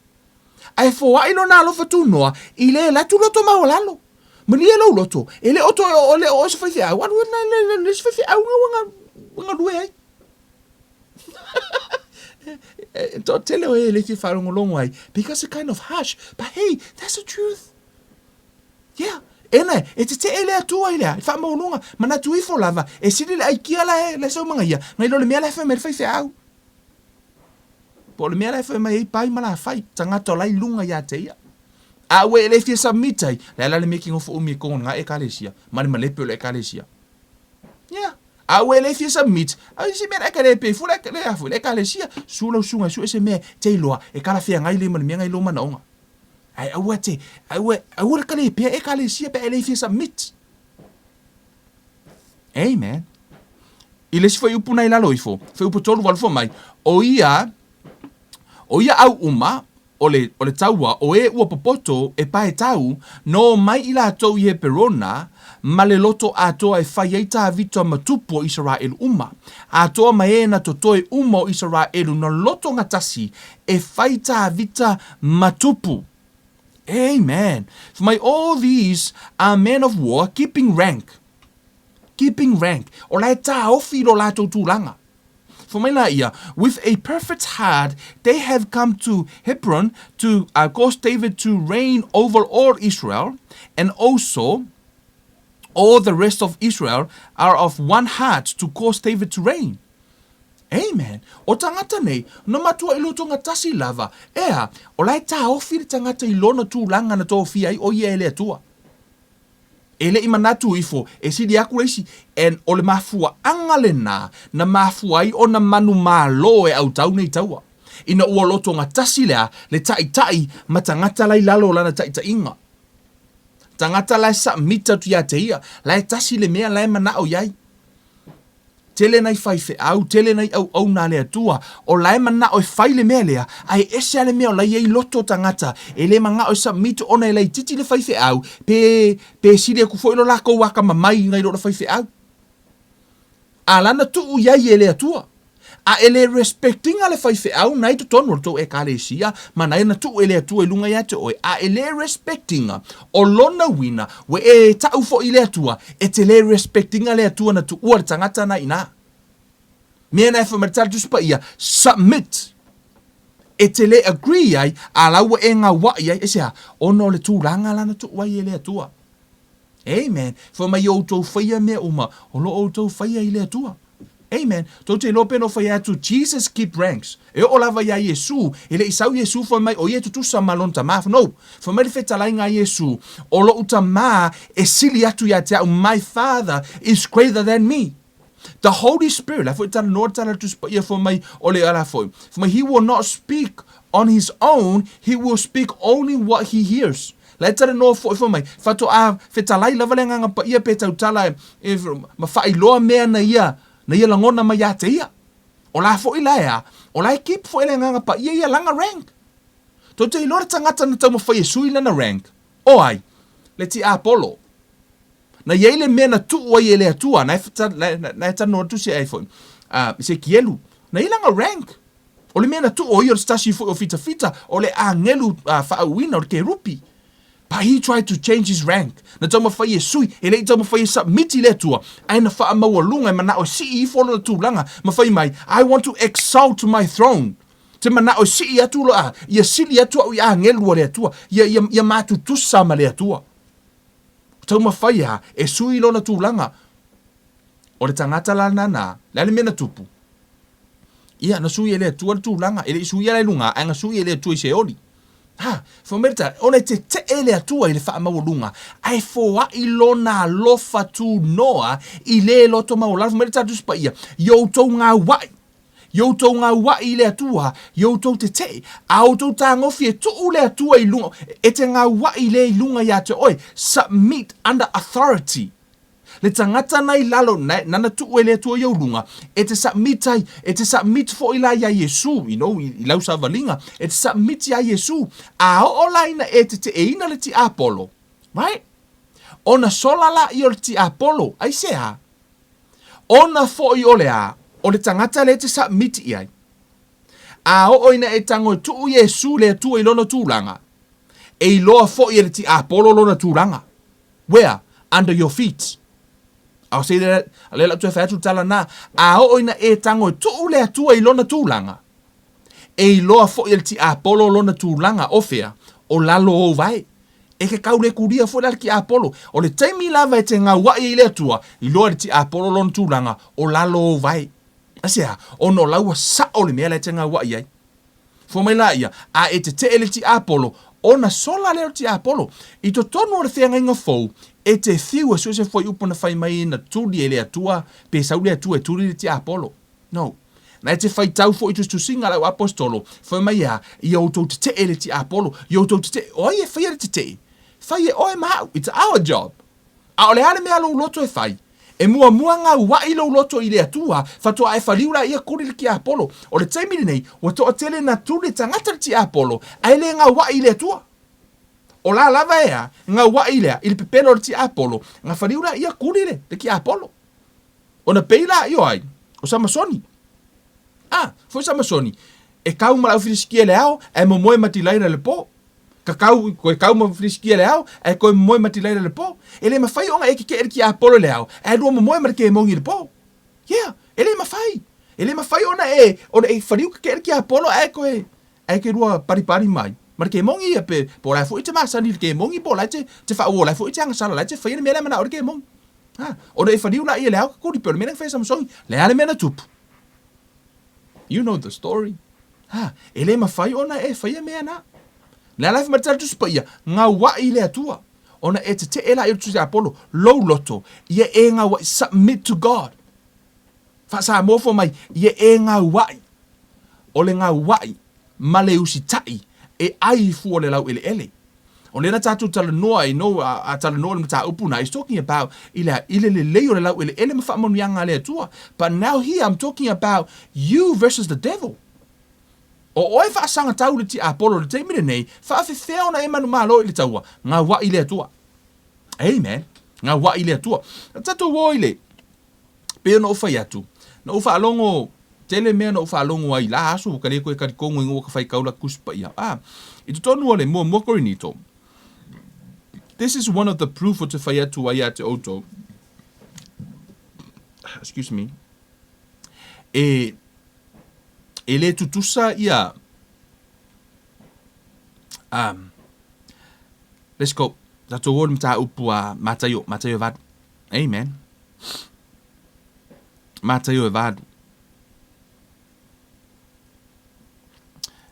Ae foai lona alofa tunoa i le alu atu loto maualalo. Malie lou loto, e le o toe o le o se faifeau, alu e le, le se faifeau nga ua galue ai. E toatele o e e le fia faalogologo ai, because it's kind of harsh, but hey, that's the truth. Yeah. Ena, e tetee le Atua i le a, i faamaualuga, manatu ifo lava, e sili le aikia la e, la e saumaga ia, nai lo le mea la e fai mai le faifeau. Po o le mea la e fai mai ai pai ma la fai, tagata o la i luga ia te ia. A ua e le fia submit ai, le a la le mea ki nofo umi e kongo nga ekalesia, ma le malepe o le ekalesia. Yeah. A ua e le fia submit, ai se mea la e ka le pe fu la le a fu le ekalesia, su lau suga su e se mea te iloa e kalafeagai le ma le mea ngai lo manaoga. Ae aua te, aua, aua le kale pea ekalesia pe a e le fia submit. Amen. I le isi fuaiupu na i lalo ifo, fuaiupu 38 fai mai, o ia, o ia au uma, o le, o le taua, o e ua popoto e pae tau, na omai i latou i Heperona, ma le loto atoa e fai ai Tavita ma tupu o Isaraelu uma, atoa ma e na totoe uma o Isaraelu na loto gatasi e fai Tavita ma tupu. Amen. Fai mai, all these are men of war keeping rank. Keeping rank. O la e taofi i lo latou tulaga. Fai mai la ia, with a perfect heart they have come to Hebron to uh, cause David to reign over all Israel, and also all the rest of Israel are of one heart to cause David to reign. Amen. O tangata nei, na matua i loto gatasi lava, ea, o la e taofi le tagata i lona tulaga na tofia ai o ia e le Atua. E le i manatu ifo e sili aku le isi, and o le mafuaaga lena na mafua ai ona manumalo e autau nei taua, ina ua loto gatasi lea le taitai ma tagata la i lalo o lana taitaiga. Tagata la e submit atu ia te ia, la e tasi le mea la e manao i ai. Tele nai faifeau, tele nai auauna a le Atua, o la e manao e fai le mea lea, ae ese a le mea o la e i ai loto o tagata, e le manao e submit ona e laitiiti le faifeau, pe, pe sili aku foi lo lakou akamamai nai lo le faifeau. A lana tuu i ai e le Atua. A e le respect ina le faifeau na i totonu o le tou Ekalesia, ma na na tuu e le Atua i luga ia te oe, a e le respect ina, o lona uina, ua e tau foi i le Atua, e te le respect ina le Atua na tuua le tagata na ina. Mea na e fai mai le Tala Tusi Paia, submit. E te le agree ai, a la ua e gauai ai, aisea? Ona o le tulaga la na tuu ai e le Atua. Amen. Fai mai outou faia mea uma, o lo outou faia i le Atua. Amen. Tou te iloa pe na fai atu Jesus keep ranks. E oo lava iā Iesu, e le i sau Iesu fai mai o ia e tutusa ma lona tamā. No. Fai mai le fetalaiga a Iesu, o loʻu tamā e sili atu ia te au, my father is greater than me. The Holy Spirit, la foi talanoa le tala a le Tusi Paia fai mai o le ala foi. Fai mai he will not speak on his own, he will speak only what he hears. La e talanoa foi fai mai, faatoa fetalai lava le Agaga Paia pe tautala e, ma faailoa mea na ia, na ia lagona mai ia te ia. O la foi la e a, o la e keep foi le Agaga Paia ia lana rank. Tou te iloa le tagata na taumafai e sui lana rank, o ai? Le tiapolo. Na i ai le mea na tuu ai e le Atua, na e, na, na e talanoa atu se ai foi, a, Esekielu, na i ai lana rank. O le mea na tuu o ia o le se tasi foi o fitafita, o le agelu uh, faauuina, o le kerupi. But he tried to change his rank. Na taumafai e sui, e le i taumafai e submit i le Atua, ae na faamaualuga e manao e sii ifo lona tulaga, ma fai mai, I want to exalt my throne. Te manao e sii atu lo, a, ia sili atu au i agelu a le Atua, ia, ia, ia matutusa ma le Atua. Taumafai a e sui lona tulaga. O le tagata la lena na, le a le mea na tupu? Ia, na sui e le Atua le tulaga, e le i suia la i luga, ae na sui e le Atua i Seoli. Ha, fai mai le tala, ona e tetee le Atua i le faamaualuga, ae foai lona alofa tunoa i le loto maualalo. Fai mai le tala Tusi Paia, I outou gauai, i outou gauai i le Atua, i outou tetee, a outou tagofi e tuu le Atua i luga, e te gauai le i luga ia te oe, submit under authority. Le tagata na i lalo, na, nana tuu e le Atua i ou luga, e te submit ai, e te submit foi la iā Iesu, you know, i, i lau savaliga, e te submit iā Iesu, a oo la ina e teteeina le tiapolo, right? Ona sola laia o le tiapolo, aisea? Ona foi o le a? O le tagata lea e te submit i ai. A oo ina e tago e tuu Iesu le Atua i lona tulaga, e iloa foi e le tiapolo lona tulaga. Where? Under your feet. I'll say that, a lea la toe fai atu le tala na, a oo ina e tago e tuu le Atua i lona tulaga, e iloa foi e le tiapolo lona tulaga, o fea? O lalo o ou vae. E ke kau le kulia foi la le tiapolo. O le taimi lava e te gauai ai i le Atua, iloa e le tiapolo lona tulaga, o lalo o ou vae. Aisea? Ona o la ua sao le mea la e te gauai ai. Fua mai laia, a e tetee le tiapolo, ona sola lea o le tiapolo. I totonu o le feagaiga fou, e te fiu e sue se fuaiupu na fai mai na tuli e le Atua, pe sau le Atua e tuli le tiapolo. No. Na e te faitau foi i tusitusiga a le au aposetolo, fai mai a, ia outou tetee le tiapolo, ia outou tetee. O ai e faia le tetee? Fai e oe ma au. It's our job. A o le a le mea a lou loto e fai? E muamua gauaʻi lou loto i le Atua, faatoa e faliu laia kuli le tiapolo. O le taimi lenei, ua toatele na tuli le tagata le tiapolo, ae le gauaʻi i le Atua. O la lava ea, gauaʻi lea i le pepelo o le tiapolo, na faliu laia kuli le le tiapolo. Ona pei laia o ai? O Samasoni. A, foi Samasoni, e kau ma le au Filisitia i le ao, ae momoe ma Tilaila i le po. Ka kau, koe kau ma Filisitia i le ao, ae koe momoe ma Tilaila i le po. E le mafai ona e kekeʻe le tiapolo i le ao, ae lua momoe ma le kemogi i le po. Yeah, e le mafai. E le mafai ona e, ona e faliu kekeʻe le tiapolo ae koe, ae ke lua paripari mai. Ma le kemogi ia, pe, po o la e foi e te masani i le kemogi, po o la e te, te faaua, o la e foi e te agasala, o la e te faia le mea lea e manao ai le kemogi. Ha, ona e faliu laia i le ao ka kuli, pe o le mea lea na fai e Samasoni, le a le mea na tupu? You know the story. Ha, e le mafai ona e faia mea na. Le a la e fai mai le tala Tusi Paia, gauaʻi i le Atua, ona e tetee laia o le Tusi Apolo, lou loto, ia e gauaʻi, submit to God. Faa-Samoa fua mai, ia e gauaʻi. O le gauaʻi ma le usitaʻi e ʻai fua le laueleele. O lea na tatou talanoa ai no a talanoa i le mataupu na, it's talking about i le i le lelei o le laueleele ma faamanuiaga a le Atua. But now here I'm talking about you versus the devil. O oe faasagatau i le tiapolo i le taimi lenei, faafefea ona e manumalo i le taua? Gauaʻi i le Atua. Amen. Gauaʻi i le Atua. Tatou o i le Pei ona ou fai atu, na ou faalogo, tele mea na ou faalogo ai i la aso, ua ka le koe talitonu ina ua ka faitau la Tusi Paia. A, i totonu o le muamua Korinito, this is one of the proof o te fai atu ai ia te outou, excuse me, e, e le tutusa ia, um, let's go, tatou o i le mataupu a Mataio, Mataio e valu. Amen. Mataio e valu.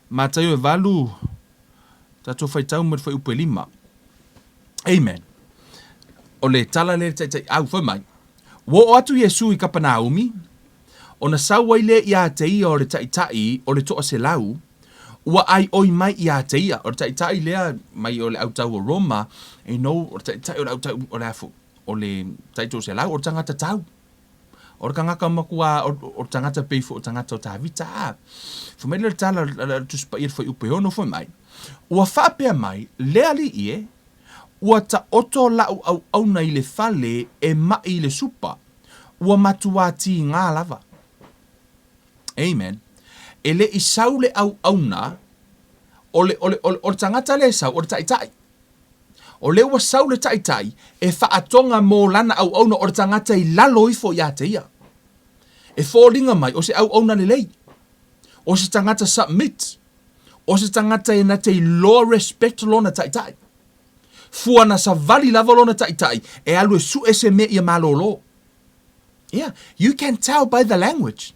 Mataio e valu, tatou faitau mai le fuaiupu e lima. Amen. O le tala lea le taitaiau fai mai. Ua oo atu Iesu i Kapanaumi, ona sau ai lea iā te ia o le taitai o le toaselau, ua ʻaiʻoi mai iā te ia. O le taitai lea mai o le autau o Roma, you know, o le taitai o le autau, o le a foi, o le taitoaselau, o le tagata tau. O le tagata matua, o le tagata pei foi o le tagata o Tavita, a. Fai mai lea o le tala a le Tusi Paia i le fuaiupu e ono, fai mai, Ua faapea mai le Alii e, ua taoto la'u auauna i le fale e maʻi i le supa, ua matuā tīgā lava. Amen. E le i sau le auauna, o le, o le, o le, o le tagata lea e sau, o le taitai. O lea ua sau le taitai e faatoga mō lana auauna o le tagata i lalo ifo iā te ia. E foliga mai o se auauna lelei. O se tagata submit. O se tagata e na te iloa respect lona taitai. Fua na savali lava lona taitai e alu e sue se mea ia malolo. Yeah, you can tell by the language.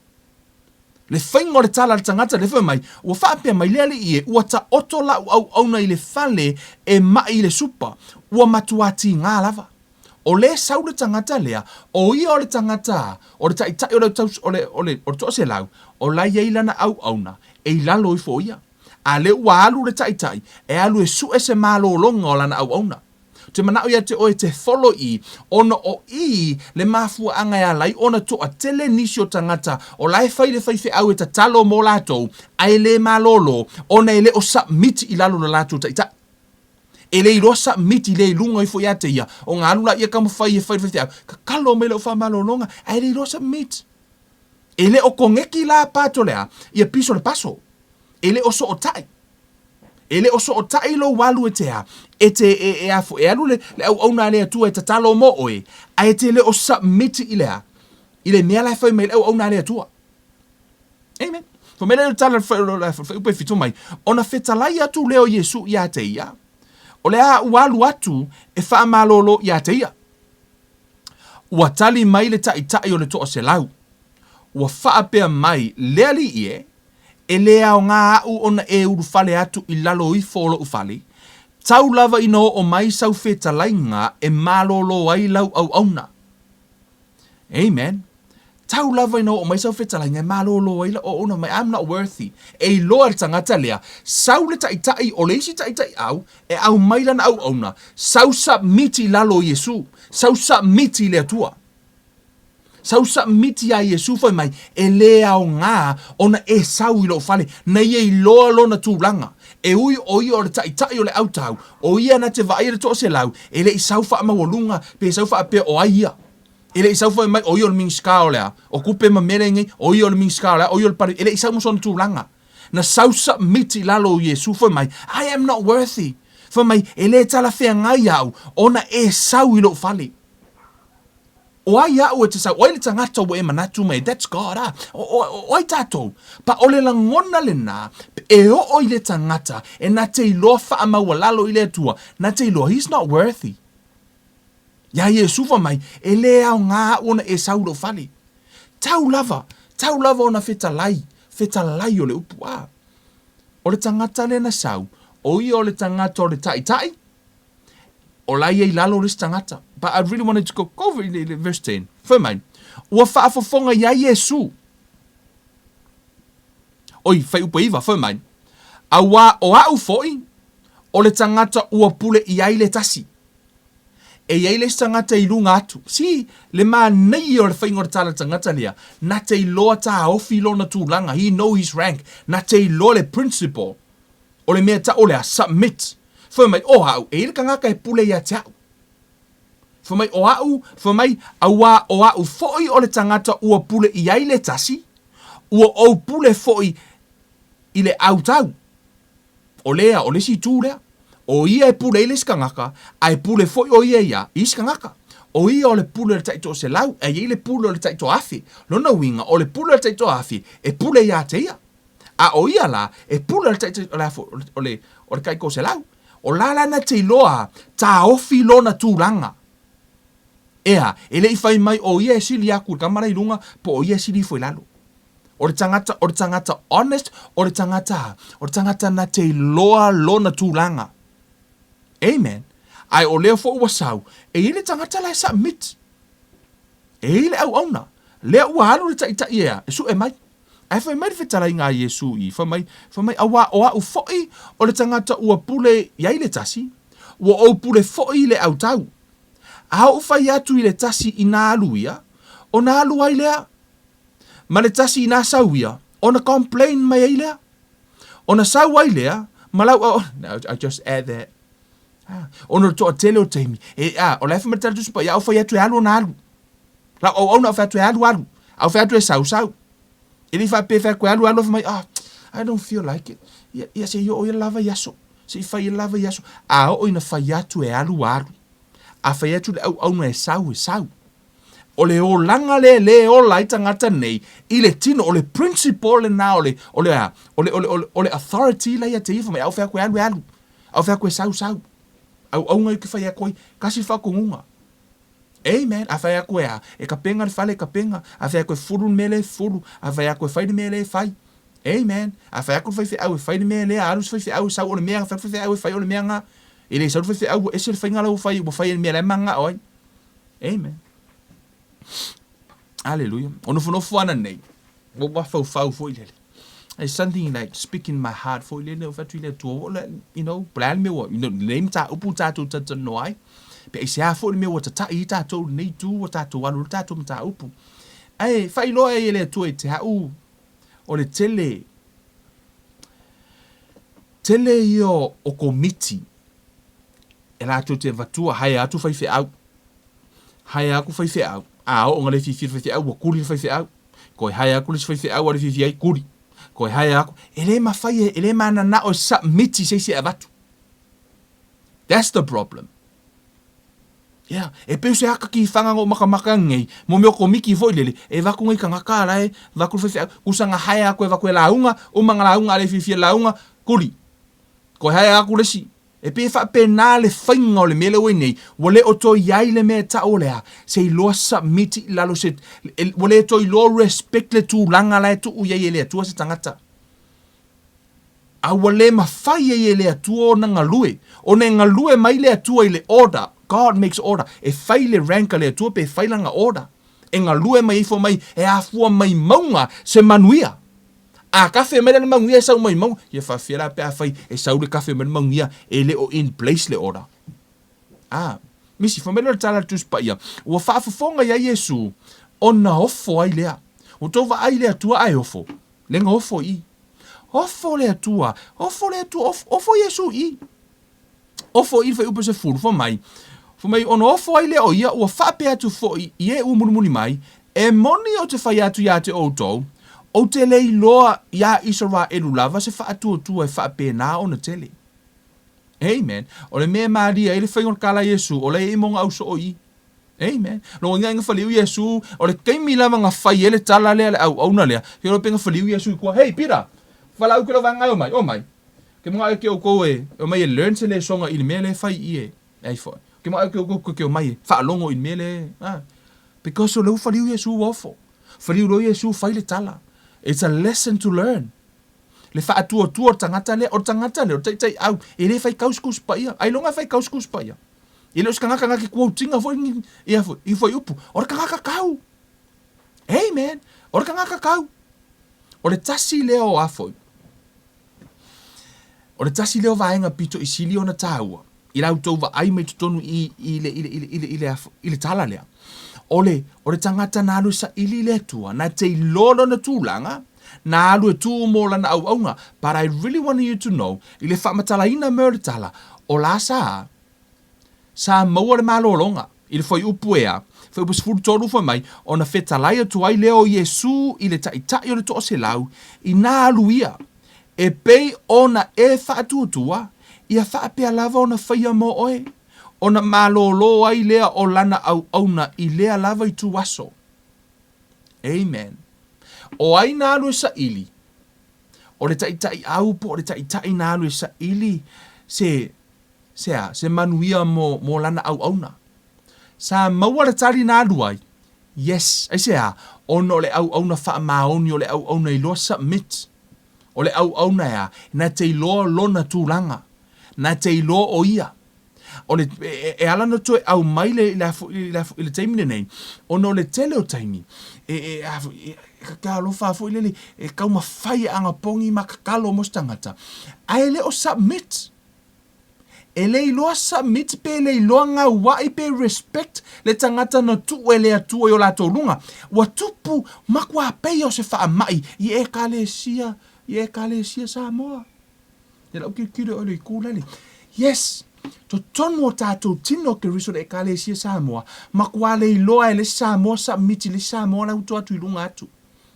Le faiga o le tala a le tagata lea fai mai, ua faapea mai le alii e, ua taoto lau auauna i le fale e maʻi i le supa, ua matuā tigā lava. O lē sau le tagata lea, o ia o le tagata, o le taitai o le taus, o le, o le, o le toaselau, o la e i ai lana auauna, e i lalo ifo o ia. A lea ua alu le taitai, e alu e suʻe se malologa o lana auauna. Ou te manaʻo iā te ʻoe e te follow i, ona o i le mafuaaga e ala ai ona toatele nisi o tagata o la e fai le faifeau e tatalo mo latou, a e le malolo, ona e le o submit i lalo o le latou taitai. E le iloa submit i le i luga ifo iā te ia, ona alu laia taumafai e fai le faifeau, tatalo mai lau faamalologa, ae le iloa submit. E le o koneki la pato le a, ia piso le paso. E le o sootai. E le o sootai lou alu e te a, e te e, e afo, e alu le, le auauna a le Atua e tatalo mo oe, ae e te le o submit i le a, i le mea la e fai mai le auauna a le Atua. Amen. Fai mai lea o le tala le fuaiupu e fitu mai, ona fetalai atu lea o Iesu iā te ia, o le a ua alu atu e faamalolo iā te ia. Ua tali mai le taitai o le toaselau, ua faapea mai le alii e, e le aoga aʻu ona e ulufale atu i lalo ifo o loʻu fale, tau lava ina oo mai sau fetalaiga e malolo ai lau auauna. Amen. Tau lava ina oo mai sau fetalaiga e malolo ai lau auauna mai, I'm not worthy. E iloa e le tagata lea, sau le taitai o le isi taitai au e aumai lana auauna, sau submit i lalo o Iesu, sau submit i le Atua. Sau submit iā Iesu fai mai, e le aoga ona e sau i lou fale, na ia iloa lona tulaga. E ui o ia o le taitai o le autau, o ia na te vaaia le toaselau, e le i sau faamaualuga pe sau faapea o ai ia. E le i sau fai mai o ia o le Minisita o le a, o tupe ma mea lea nei, o ia o le Minisita o le a, o ia o le Pale, e le i sau ma sona tulaga. Na sau submit i lalo o Iesu fai mai, I am not worthy. Fai mai, e le talafeagai au ona e sau i lou fale. O ai aʻu e te sau? O ai le tagata ua e manatu mai ai? That's God, ah. O, o, o ai tātou? Pa o le lagona lenā, e oo i le tagata e na te iloa faamaualalo i le Atua, na te iloa, he's not worthy. Iā Iesu fai mai, e le aoga aʻu ona e sau i lou fale. Tau lava, tau lava ona fetalai, fetalai o le upu, ah. O le tagata lea na sau, o ia o le tagata o le taitai, O la ia i lalo o le isi tagata. But I really wanted to go, go over i le verse 10. Fai mai, ua faafofoga iā Iesu. Oi, fuaiupu e iva, fai mai, auā o aʻu foi, o le tagata ua pule i ai le tasi. E i ai le isi tagata i luga atu. See, le manaia o le faiga o le tala tagata lea, na te iloa taofi lona tulaga, he know his rank, na te iloa le principle. O le mea tau o le a submit. Fai mai, o aʻu, e i ai le tagata e pule ia te aʻu. Fai mai, o aʻu, fai mai, auā o aʻu foi o le tagata ua pule i ai le tasi, ua ou pule foi i le autau. O lea, o le isi itu lea. O ia e pule ai le isi tagata, a e pule foi o ia ia i isi tagata. O ia o le pule o le taitoaselau, a e i ai le pule o le taitoaafe. Lona uiga, o le pule o le taitoaafe, e pule ia te ia. A o ia la, e pule le taitai, o le a foi, o le, o le taitoaselau. O la la na te iloa taofi lona tulaga. Ea, e le i fai mai o ia e sili aku i le tama la i luga, po o ia e sili ifo i lalo. O le tagata, o le tagata honest, o le tagata, o le tagata na te iloa lona tulaga. Amen. Ae o lea foi ua sau, e i ai le tagata la e submit. E i ai le auauna. Lea ua alu le taitai ea, e sue mai. Ae fai mai le fetalaiga a Iesu i, fai mai, fai mai, Auā o aʻu foi o le tagata ua pule i ai le tasi, ua ou pule foi i le autau. A oʻu fai atu i le tasi inā alu ia, ona alu ai lea. Ma le tasi inā sau ia, ona complain mai ai lea. Ona sau ai lea, ma lau au, I just add that. Ah, ona o le toatele o taimi, e, ah, o la e fai mai le tala Tusi Paia, a ou fai atu e alu ona alu. Lau auauna au fai atu e alu alu. Au fai atu e sau sau. E le i faapea fai atu e alu alu fai mai ah I don't feel like it. Ia ia se i oo ia lava i aso. Se i fai ia lava i aso. A oo ina fai atu e alu alu. A fai atu le auauna e sau e sau. O le olaga lea e lē ola ai tagata nei i le tino, o le principle lena o le, o le a? O le, o le, o le, o le authority la ia te ia fai mai a ou fai atu e alu e alu, a ou fai atu e sau sau. Auauna ia ou te fai atu ai, tasi le faatonuga. Amen. A fai atu e a? E tapena le fale e tapena. A fai atu e fulu le mea lea e fulu. A fai atu e fai le mea lea e fai. Amen. A fai atu le faifeau e fai le mea lea, alu se faifeau e sau o le mea, a fai atu le faifeau e fai o le mea lena. E le sau le faifeau ua ese le faiga la ua fai, ua fai e le mea la e manao ai. Amen. Aleluia. O nofonofo ana nei, ua mafaufau foi lele. There's something like speak in my heart foi lele, o fai atu i le Atua, ua le, you know, po o le a le mea ua, you know, lenei mataupu tatou talatalanoa ai, pe aisea foi le mea ua tata'i ai tatou i lenei itu ua tatou alu ai le tatou mataupu. Ae faailoa ai e le Atua i te a'u, o le tele, tele ia o komiti e latou te avatua, haea atu faifeau, haea aku faifeau, a oo ina le fiafia le faifeau, ua kuli le faifeau, toe haea aku le isi faifeau a le fiafia ai, kuli, toe haea aku, e le mafai e, e le mananao e submit i se isi e avatu. That's the problem. Yeah, e pei o se aka kifaga na ou makamaka nei, mo mea o komiti foi lele, e avatu nei tagata ala e avatu le faifeau, kusa na haea aku e avatu e lauga, uma na lauga a le fiafia le lauga, kuli. Toe haea aku le isi. E pei e faapena le faiga o le mea lea ua i nei, ua le o toe i ai le mea e tau o le a, se iloa submit i lalo se, ua le toe iloa respect le tulaga la e tuu i ai e le Atua se tagata. A ua le mafai ai e le Atua ona galue, ona e galue mai le Atua i le order, God makes order, e fai le rank a le Atua pe e fai lana order, e galue mai ai fua mai, e afua mai mauga se manuia. A kafe mai la le manuia e sau mai mauga, ia faafia la pe afai e sau le kafe mai le manuia e le o in place le order. A, misi, fai mai lea o le tala a le Tusi Paia, ua faafofoga ia Iesu ona ofo ai lea. Ua tou vaai i le Atua ae ofo, le na ofo i i. Ofo le Atua, ofo le Atua, ofo, ofo Iesu i i. Ofo i le fuaiupu 10, fai mai, fai mai, ona ofo ai lea o ia, ua faapea atu foi i e ua mulimuli mai, E moni ou te fai atu iā te outou, ou te le iloa iā Isaraelu lava se faatuatua e faapena ona tele. Amen. O le mea e malie ai le faiga o le tala a Iesu, o la e i mo na ausoo i i. Amen. Lona uiga e na faliu Iesu, o le taimi lava na fai ai le tala lea, le auauna lea, ke iloa pe na faliu Iesu i tua, Hei, Pita, valaau ke lau vaega e omai, omai. Ke manao ke outou e omai e learn se lesoga i le mea lea e fai i e ai foi. Ke manao ke outou ke omai e faalogo i le mea lea e, because o lea ua faliu Iesu ua ofo. Faliu loa Iesu fai le tala. It's a lesson to learn. Le faatuatua o le tagata lea, o le tagata lea, o le taitaiau, e le fai kau se Tusi Paia. Ailoga e fai kau se Tusi Paia. E le o se tagata na te quote ina foi ia foi, i fuaiupu. O le tagata kau. Amen. O le tagata kau. O le tasi lea o a foi. O le tasi lea o vaega pito i sili ona tāua i la outou vaai mai totonu i, i, le, i, le, i, le, i, le, i, le, i le tala lea. O le, o le tagata na alu e saili i le Atua, na te iloa lona tulaga, na alu e tū mō lana auaunga. But I really want you to know, i le faamatalaina mai o le tala, o la sa, Sa maua le malologa i le fuaiupu ea, fuaiupu 13 fai mai, ona fetalai atu ai lea o Iesū i le Taitai o le toaselau, inā alu ia, e pei ona e faatuatua, ia faapea lava ona faia mo oe, ona malolo ai lea o lana auauna i lea lava ituaso. Amen. O ai na alu e saili? O le Taitai au po o le Taitai na alu e saili se Se a? Se manuia mo, mo lana auauna. Sa maua le tali na alu ai? Yes. Aisea? Ona o le auauna faamaoni, o le auauna iloa submit. O le auauna e a? Na te iloa lona tulaga. Na te iloa o ia. O le, e, e ala ona toe aumai le, le, le, i le taimi lenei, ona o le tele o taimi, e, e, a, e, e ke alofa foi lele, e taumafai e agapogi ma tatalo mo se tagata, ae le o submit. E le iloa submit pe le iloa gaua'i pe respect le tagata na tuu e le Atua i o latou luga. Ua tupu makuā peia o se faama'i i Ekalesia, i Ekalesia Samoa. Ia lau tilotilo oe le itu lale. Yes! Totonu o tatou tino o Keriso le Ekalesia Samoa, makuā le iloa e le isi Samoa submit i le isi Samoa la ua tuu atu i luga atu.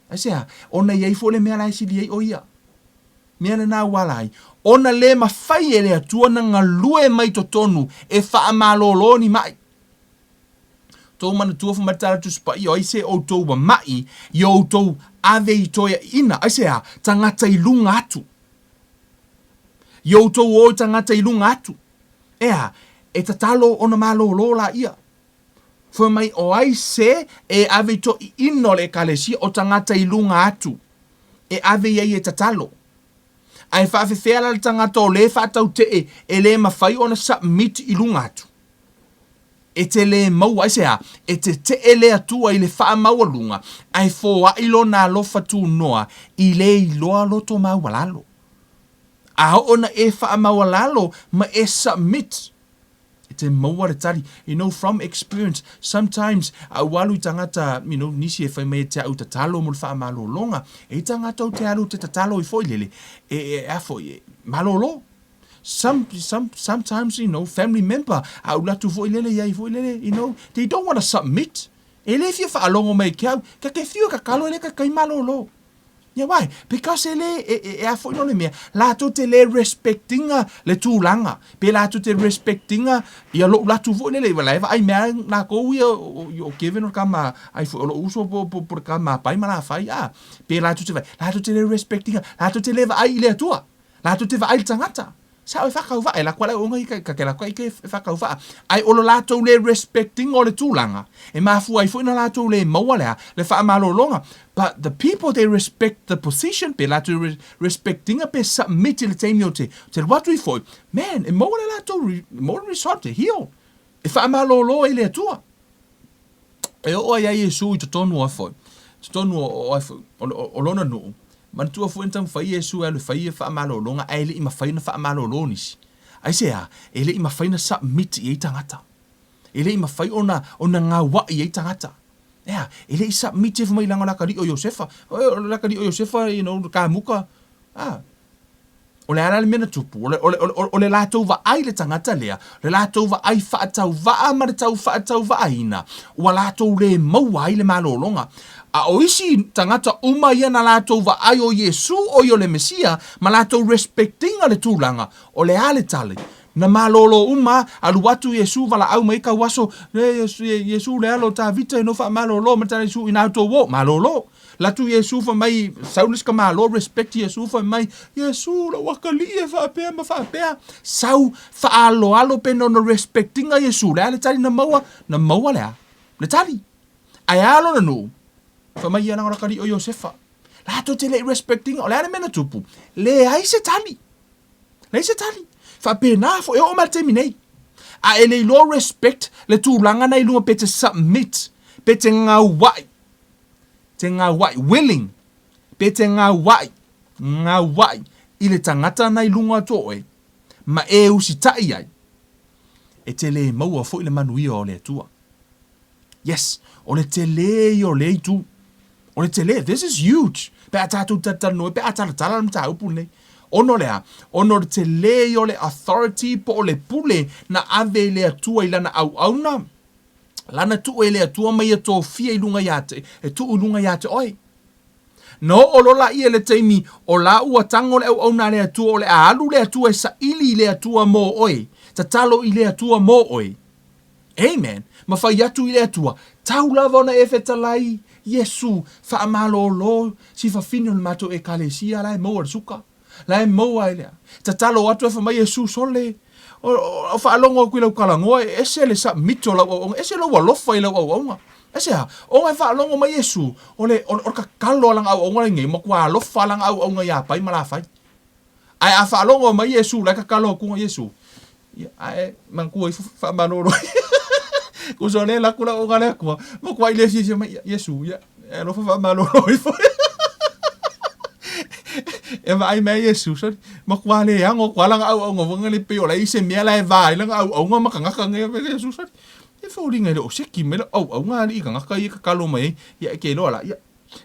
Aisea? Ona i ai foi le mea la e sili ai o ia. Mea lena ua ala ai ona le mafai e le Atua na galue mai totonu e faamalolo ni maʻi. Tou manatua fai mai le Tala Tusi Paia, o ai se outou ua maʻi, ia outou ave i toeaiina, aisea? Tagata i luga atu. Ia outou o i tagata i luga atu. Ea, e tatalo ona malōlō laia. Fai mai, o ai se e ave i toeaiina o le Ekalesia, o tagata i luga atu, e ave i ai e tatalo. A e faafefea la le tagata o lē faatautee e le mafai ona submit i luga atu? E te lē maua, aisea? E te tee le Atua i le faamaualuga, ae foai lona alofa tunoa i le iloa loto maualalo. A oo na e faamaualalo ma e submit, e te maua le tali. You know, from experience, sometimes a ou alu i tagata, you know, nisi e fai mai e te au tatalo mo le faamalologa, e i tagata ou te alu ou te tatalo ai foi lele, e, e, a foi, e, malolo. Some, some, sometimes, you know, family member, a ou alu atu foi lele iai foi lele, you know, they don't wanna submit. E le fia faalogo mai ke au, ka ke fiu e kakalo e le kai malolo. Yeah, why? Because e le, e, e, e a foi no le mea, latou te le respect ina le tulaga, pe latou te respect ina ia lou latu foi lele, la e vaai mea lakou ia o, o Kevin o le kama, ai foi o lou uso po, po, po le kama pai ma la fai, a, pe latou te vaai, latou te le respect ina, latou te le vaai i le Atua. Latou te vaai i le tagata. Sao e whakauvaa, e lako ala unga i ka ke lako i ke whakauvaa. Ai o lo latou le respecting o le tulaga, e mafua ai foi na latou le maua lea, le faamalologa. But the people they respect the position, pe latou re, respectinga pe submit i le taimi o te, te alu atu i foi, man, e maua le latou, maua le result, e heal. E faamalolo ai le Atua. E oo ai a Iesu i totonu o afoi, totonu o, o afoi, o, o, o lona nuu, manatua foi na taumafai Iesu e alu e fai ia faamalologa ae le i mafai ona faamalolo nisi. Aisea? E le i mafai ona submit i ai tagata. E le i mafai ona, ona gauai i ai tagata. Ea, e le i submit ifo mai leaga o le akalii o Iosefa. O le akalii o Iosefa, you know, kamuka, a. O le a la le mea na tupu? O le, o le, o le, o le latou vaai i le tagata lea, le latou vaai faatauvaa ma le tau faatauvaaina, ua latou le maua ai le malologa. A o isi tagata uma ia na latou vaai o Iesu o ia o le Mesia, ma latou respect ina le tulaga, o le a le tali? Na malolo uma, alu atu Iesu valaau mai kau aso, Iesu le alo o Tavita ino faamalolo, ma tali Iesu ina outou o, malolo. Latu Iesu fai mai, sau le isi ka malo respect Iesu fai mai, Iesu lou akalii e faapea ma faapea. Sau faaaloalo pe na ona respect ina Iesu, le a le tali na maua? Na maua le a? Le tali. Ae a lona nuu? Fai mai ia leaga o le akalii o Iosefa. Latou te le i respect ina, o le a le mea na tupu? Leai se tali. Leai se tali. Faapena foi, e oo mai le taimi nei. A e le iloa respect le tulaga na i luga pe te submit, pe te gauai te gauai, willing, pe te gauai, gauai i le tagata na i luga atu o oe, ma e usitai ai, e te le maua foi le manuia o le Atua. Yes, o le tele ia o lea itu. O le tele, this is huge. Pe a tātou talatalanoa, pe a talatala le mataupu lenei. Ona o le a? Ona o le tele ia o le authority po o le pule na ave i le Atua i lana auauna, Lana tuu e le Atua ma ia tofia i luga ia te, e tuu i luga ia te oe. Na oo loa laia i le taimi o la ua tago le auauna a le Atua o le a alu le Atua e saili i le Atua mo oe, tatalo i le Atua mo oe. Amen. Ma fai atu i le Atua, tau lava ona e fetalai, Iesu, faamalolo si fafine o le matou Ekalesia la e maua i le suka. La e maua ai lea. Tatalo atu e fai mai Iesu, Sole, o, o faalogo atu i lau talanoa, e ese le submit o lau auaunga, ese lou alofa i lau auaunga. Aisea? Ona e faalogo mai Iesu, o le, o le, o le tatalo a lana auaunga lenei, matua alofa lana auaunga iā Pai ma Lafai. Ae a faalogo mai Iesu, la e tatalo atu Iesu, ia, ae manatua ifo faamalolo. Tusa o lea e alu atu lau auaunga a le Atua, matuai le fiafia mai, ia, Iesu, ia, E alofa faamalolo ifo. E vaai mai Iesu, sorry, matua le ago atu lava lana auauga foi lea pei o la e i ai se mea la e va ai lana auauga ma tagata nei. Fai mai Iesu, sorry, e foliga e le o seki mai lau auauga alii tagata ia e tatalo mai ai, ia e te iloa la, ia,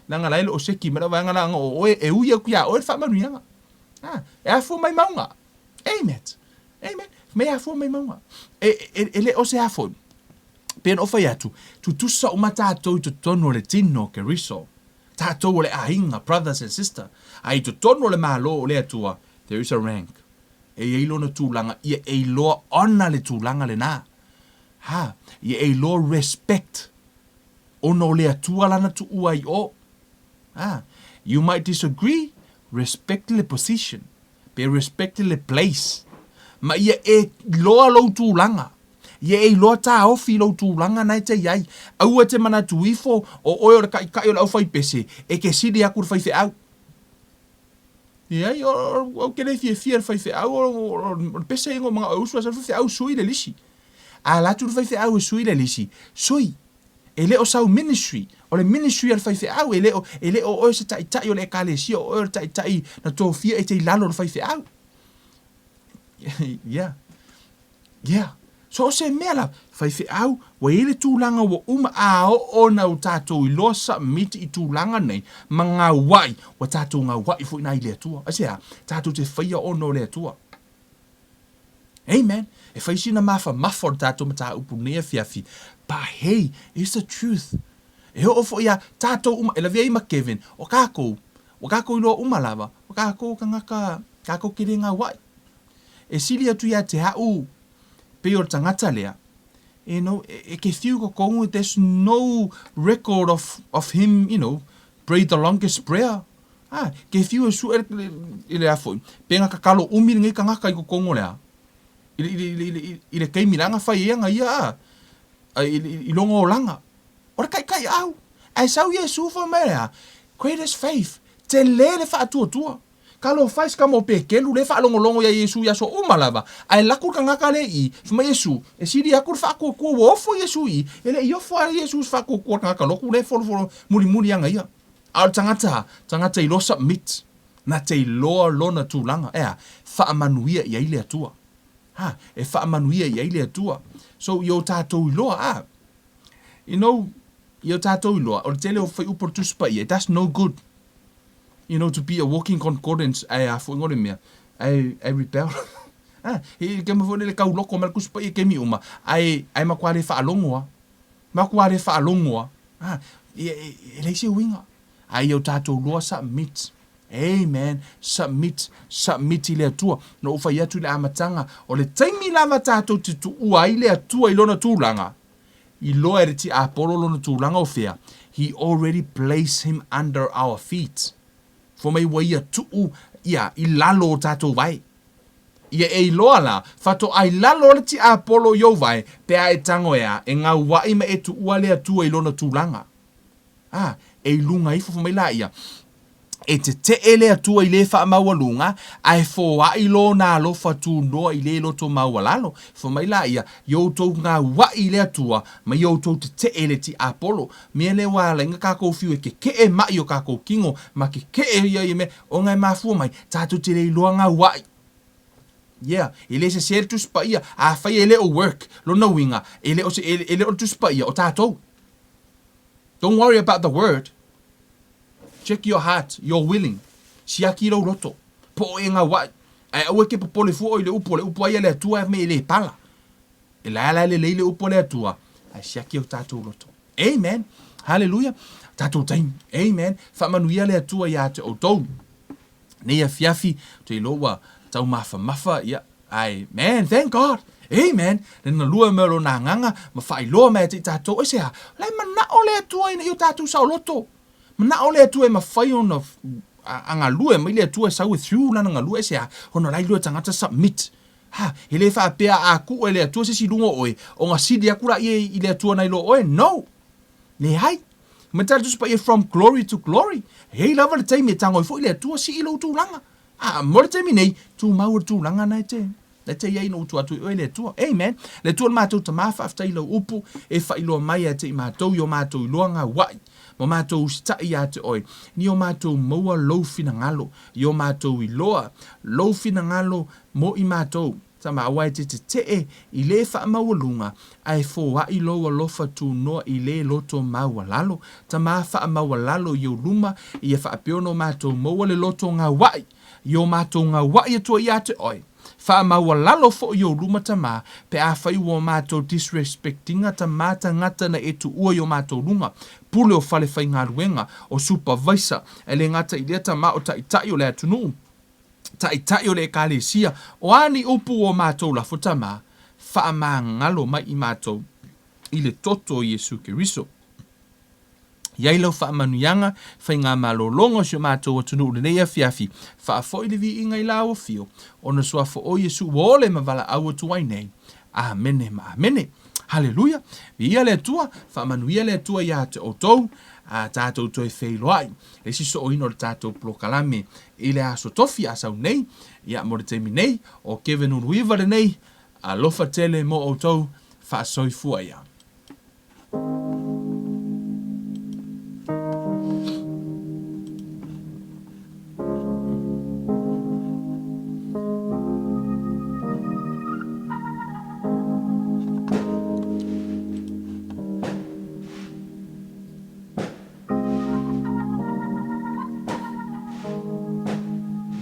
leaga la e le o seki mai lau vaega leaga o oe e ui atu ia oe le faamanuiaga. A, e afua mai mauga. Amen. Amen. Mai afua mai mauga. E, e, e le o se a foi. Pei ona ou fai atu, tutusa uma tatou i totonu o le tino o Keriso. Tatou o le aiga, brothers and sister. A i totonu o le Malo o le Atua, there is a rank. E i ai lona tulaga, ia e iloa ona le tulaga lena. Ha, ia e iloa respect ona o le Atua lana tuua i o. Ha, you might disagree, respect le position, pe respect le place. Ma ia e iloa lou tulaga. Ia e iloa taofi lou tulaga na e te i ai. Aua e te manatu ifo o oe o le kaʻikaʻi o le aufaipese, e ke sili aku le faifeau. Leai, ou te le fiafia i le faifeau, o le pese ia na ou manao e usu ai, sau le faifeau sui le lisi. A alu atu le faifeau e sui le lisi, sui, e le o sau ministry, o le ministry a le faifeau, e le o, e le o oe se taitai o le ekalesia, o oe o le taitai na tofia e te i lalo o le faifeau. Yeah. Yeah. So o se mea la, faifeau, ua i ai le tulaga ua uma a oo ina ua tatou iloa submit i tulaga nei ma gauai, ua tatou gauai foi na i le Atua. Aisea? Tatou te faia ona o le Atua. Amen. E fai sina mafamafa o le tatou mataupu nei afiafi, but hey, it's the truth. E oo foi ia tatou uma, e lavea ai ma Kevin, o kakou, ua kakou iloa uma lava, o kakou kangaka, kakou ke le gauai. E sili atu ia te a'u pei o le tagata lea, you know, e ke whiu kokongu, there's no record of, of him, you know, pray the longest prayer. Ah, ke whiu e sue i le a foi, pe nga kakalo umi lenei tagata i kokongu o le a, i, i, i, i, i le taimi la nga fai ai aga ia a, a i, i, i lona olaga. O le kaikai au. Ae sau Iesu fai mai le a, greatest faith, tele le faatuatua. Talofa e si tama o Petelu lea e faalogologo iā Iesu i aso uma lava, ae laku le tagata lea i i, fai mai Iesu, e sili atu le faatuatua ua ofo Iesu i i, e le i ofo lava Iesu i se faatuatua o le tagata lotu lea e folofolo mulimuli ana ia. A o le tagata, tagata iloa submit, na te iloa lona tulaga, e a? Faamanuia i ai le Atua. Ha, e faamanuia i ai le Atua. So, i o tatou iloa, a, you know, i o tatou iloa, o le tele o fuaiupu o le Tusi Paia, that's no good. You know, to be a walking concordance, ae a foi ngole mea, ae, ae rebel. Ah, he ke mo le kau loko ma le kusi paia kemi uma, ae, ae matua le faalogo a. Matua le faalogo a. Ah, e, e, e leai se uiga. Ae ia o tatou loa submit. Amen. Submit, submit i le Atua. Na ou fai atu i le amataga, o le taimi lava tatou te tuua ai le Atua i lona tulaga, Iloa e le tiapolo lona tulaga o fea, He already placed him under our feet. Fua mai ua ia tuu ia i lalo o tatou vae. Ia e iloa la, fatoa i lalo o le tiapolo i ou vae, pe a e tango e a, e gauaʻi ma e tuua le Atua i lona tulaga. A, e i luga ifo fai mai la ia, E teteʻe le Atua i le faamaualuga, ae foaʻi lona alofa tunoa i le loto maualalo. Fai mai la ia, I outou gauaʻi i le Atua, ma i outou teteʻe i le tiapolo. Mea lea ua ala ai na kakou fiu e kekeʻe maʻi o kakou kino, ma kekeʻe ia ia mea, ona e mafua mai, tatou te le iloa gauaʻi. Yeah, e le sese le Tusi Paia, afai e le o work, lona uiga, e le o se, e le o le Tusi Paia, o tatou. Don't worry about the word. Check your heart, your willing. Siaki i lou loto. Po o e gauaʻi. Ae aua e ke popole fua oe i le upu, o le upu aia le Atua e mea e le pala. E lae ala e lelei le upu a le Atua, ae siaki o tatou loto. Amen. Hallelujah. Tatou taimi. Amen. Faamanuia le Atua iā te outou. Nei afiafi, te iloa ua taumafamafa, ia, ae, man, thank God. Amen. Le na lua mai o lona agaga, ma faailoa mai ia te i tatou, aisea, o la e manao le Atua ina ia o tatou saoloto. Manao le Atua e mafai ona a galue mai le Atua e sau e through lana galue, aisea, ona o la e iloa e tagata submit. Ha, e le faapea a tuu e le Atua se isi i luga o oe, ona sili atu laia i le Atua nai lo oe. No! Leai. Ma tala Tusi Paia from glory to glory. E iai lava le taimi e tango ai foi le Atua sii lou tulaga. A, mo le taimi nei, tumau i le tulaga na e te, na e te iai na utu atu i oe le Atua. Amen. Le Atua le matou Tama, faafetai i lau upu e faailoa mai ia te i matou i o matou iloa gauaʻi, ma matou usitai ia te oe, ni o matou maua lou finagalo, i o matou iloa lou finagalo mo i matou. Tama, aua e te tetee i le faamaualuga, ae foai lou alofa tunoa i le loto maualalo. Tama, faamaualalo i ou luma, ia faapea ona o matou maua le loto gauaʻi, i o matou gauaʻi atua ia te oe. Faamaualalo foi i ou luma, Tama, pe afai ua o matou disrespect-iga Tama tagata na e tuua i o matou luga, pule o fale faigaluega, o supavaisa, ae le gata i lea Tama o taitai o le atunuu, Taitai o le Ekalesia, o a ni upu o matou lafo tama, faamagalo mai i matou. i le toto o Iesu Keriso. I ai lau faamanuiaga, faigamalologa o si o matou atunuu i lenei afiafi, faafoi le viiga i lau afio, ona suafa o Iesu ua ola ma valaau atu ai nei. Amene ma amene. Haleluia. Viia le Atua, faamanuia le Atua iā te outou, a tatou toe feiloai. Le isi sooina o le tatou polokalame i le aso tofi a sau nei, ia mo le taimi nei, o Kevin Uluiva lenei, alofa tele mo outou, faasoifua ia.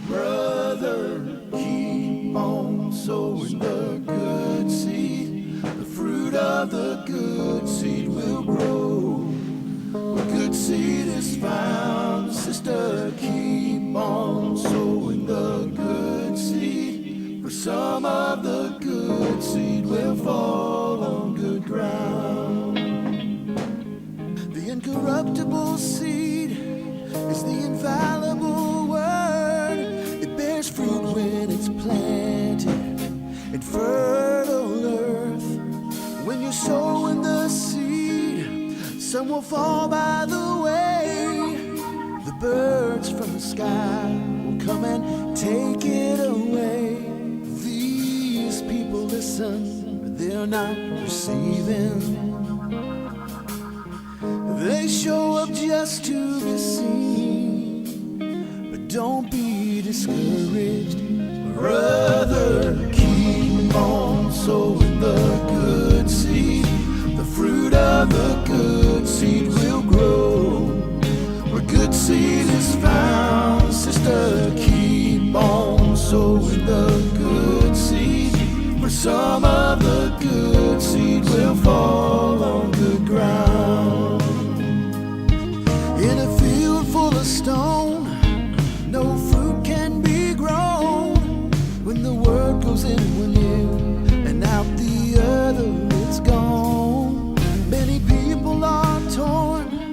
Brother, keep on sowing the good seed. The fruit of the good seed will grow. Where good seed is found, sister, keep on sowing the good seed. For some of the good seed will fall on good ground. The incorruptible seed is the infallible word. It bears fruit when it's planted in fertile earth. When you're sowing the seed, some will fall by the way. The birds from the sky will come and take it away. These people listen, but they're not receiving. They show up just to be seen. But don't be discouraged, brother. Keep on sowing the good seed. The fruit of the good seed will grow. Where good seed is found, sister, keep on sowing the good seed. For some of the good seed will fall on good ground. In a field full of stone, no fruit can be grown. When the word goes in one ear and out the other, it's gone. Many people are torn,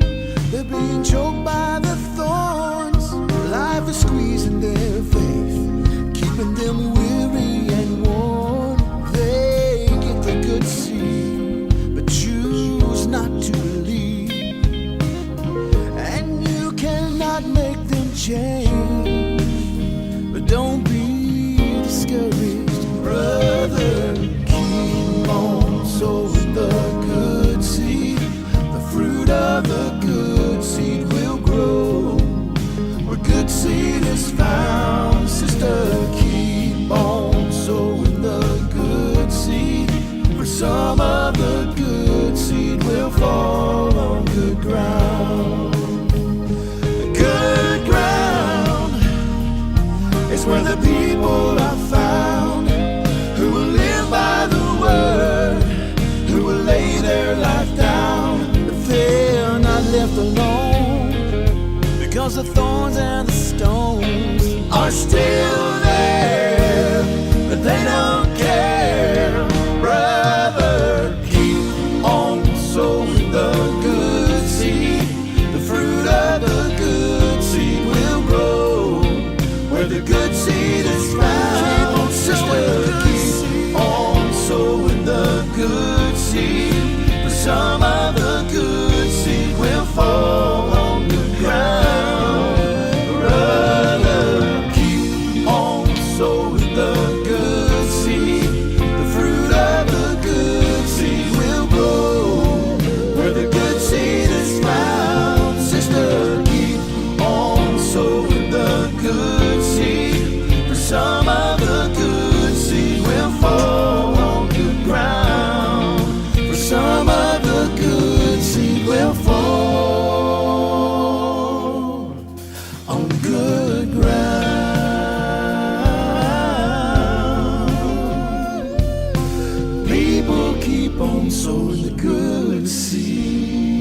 they're being choked by the thorns. Life is squeezing their faith, keeping them weary and worn. They get the good seed, but choose not to believe. And you cannot make them change. But don't be discouraged, brother. Keep on sowing the good seed. The fruit of the good seed will grow. Where good seed is found, sister, keep on sowing the good seed. For some of the good seed will fall on good ground. Good ground is where the people are found who will live by the word, who will lay their life down. But they're not left alone because the thorns and the stones are still there, but they don't care. Brother, keep on sowing the good seed. The fruit of the good seed will grow. Where the good seed is found, sister, keep on sowing the good seed. For some of the good seed will fall on good ground. Brother, keep on sowing the good seed. The fruit of the good seed will grow. Where the good seed is found, sister, keep on sowing the good seed. For some of the good seed will fall on good ground. For some of the good seed will fall on good ground. People keep on sowing the good seed.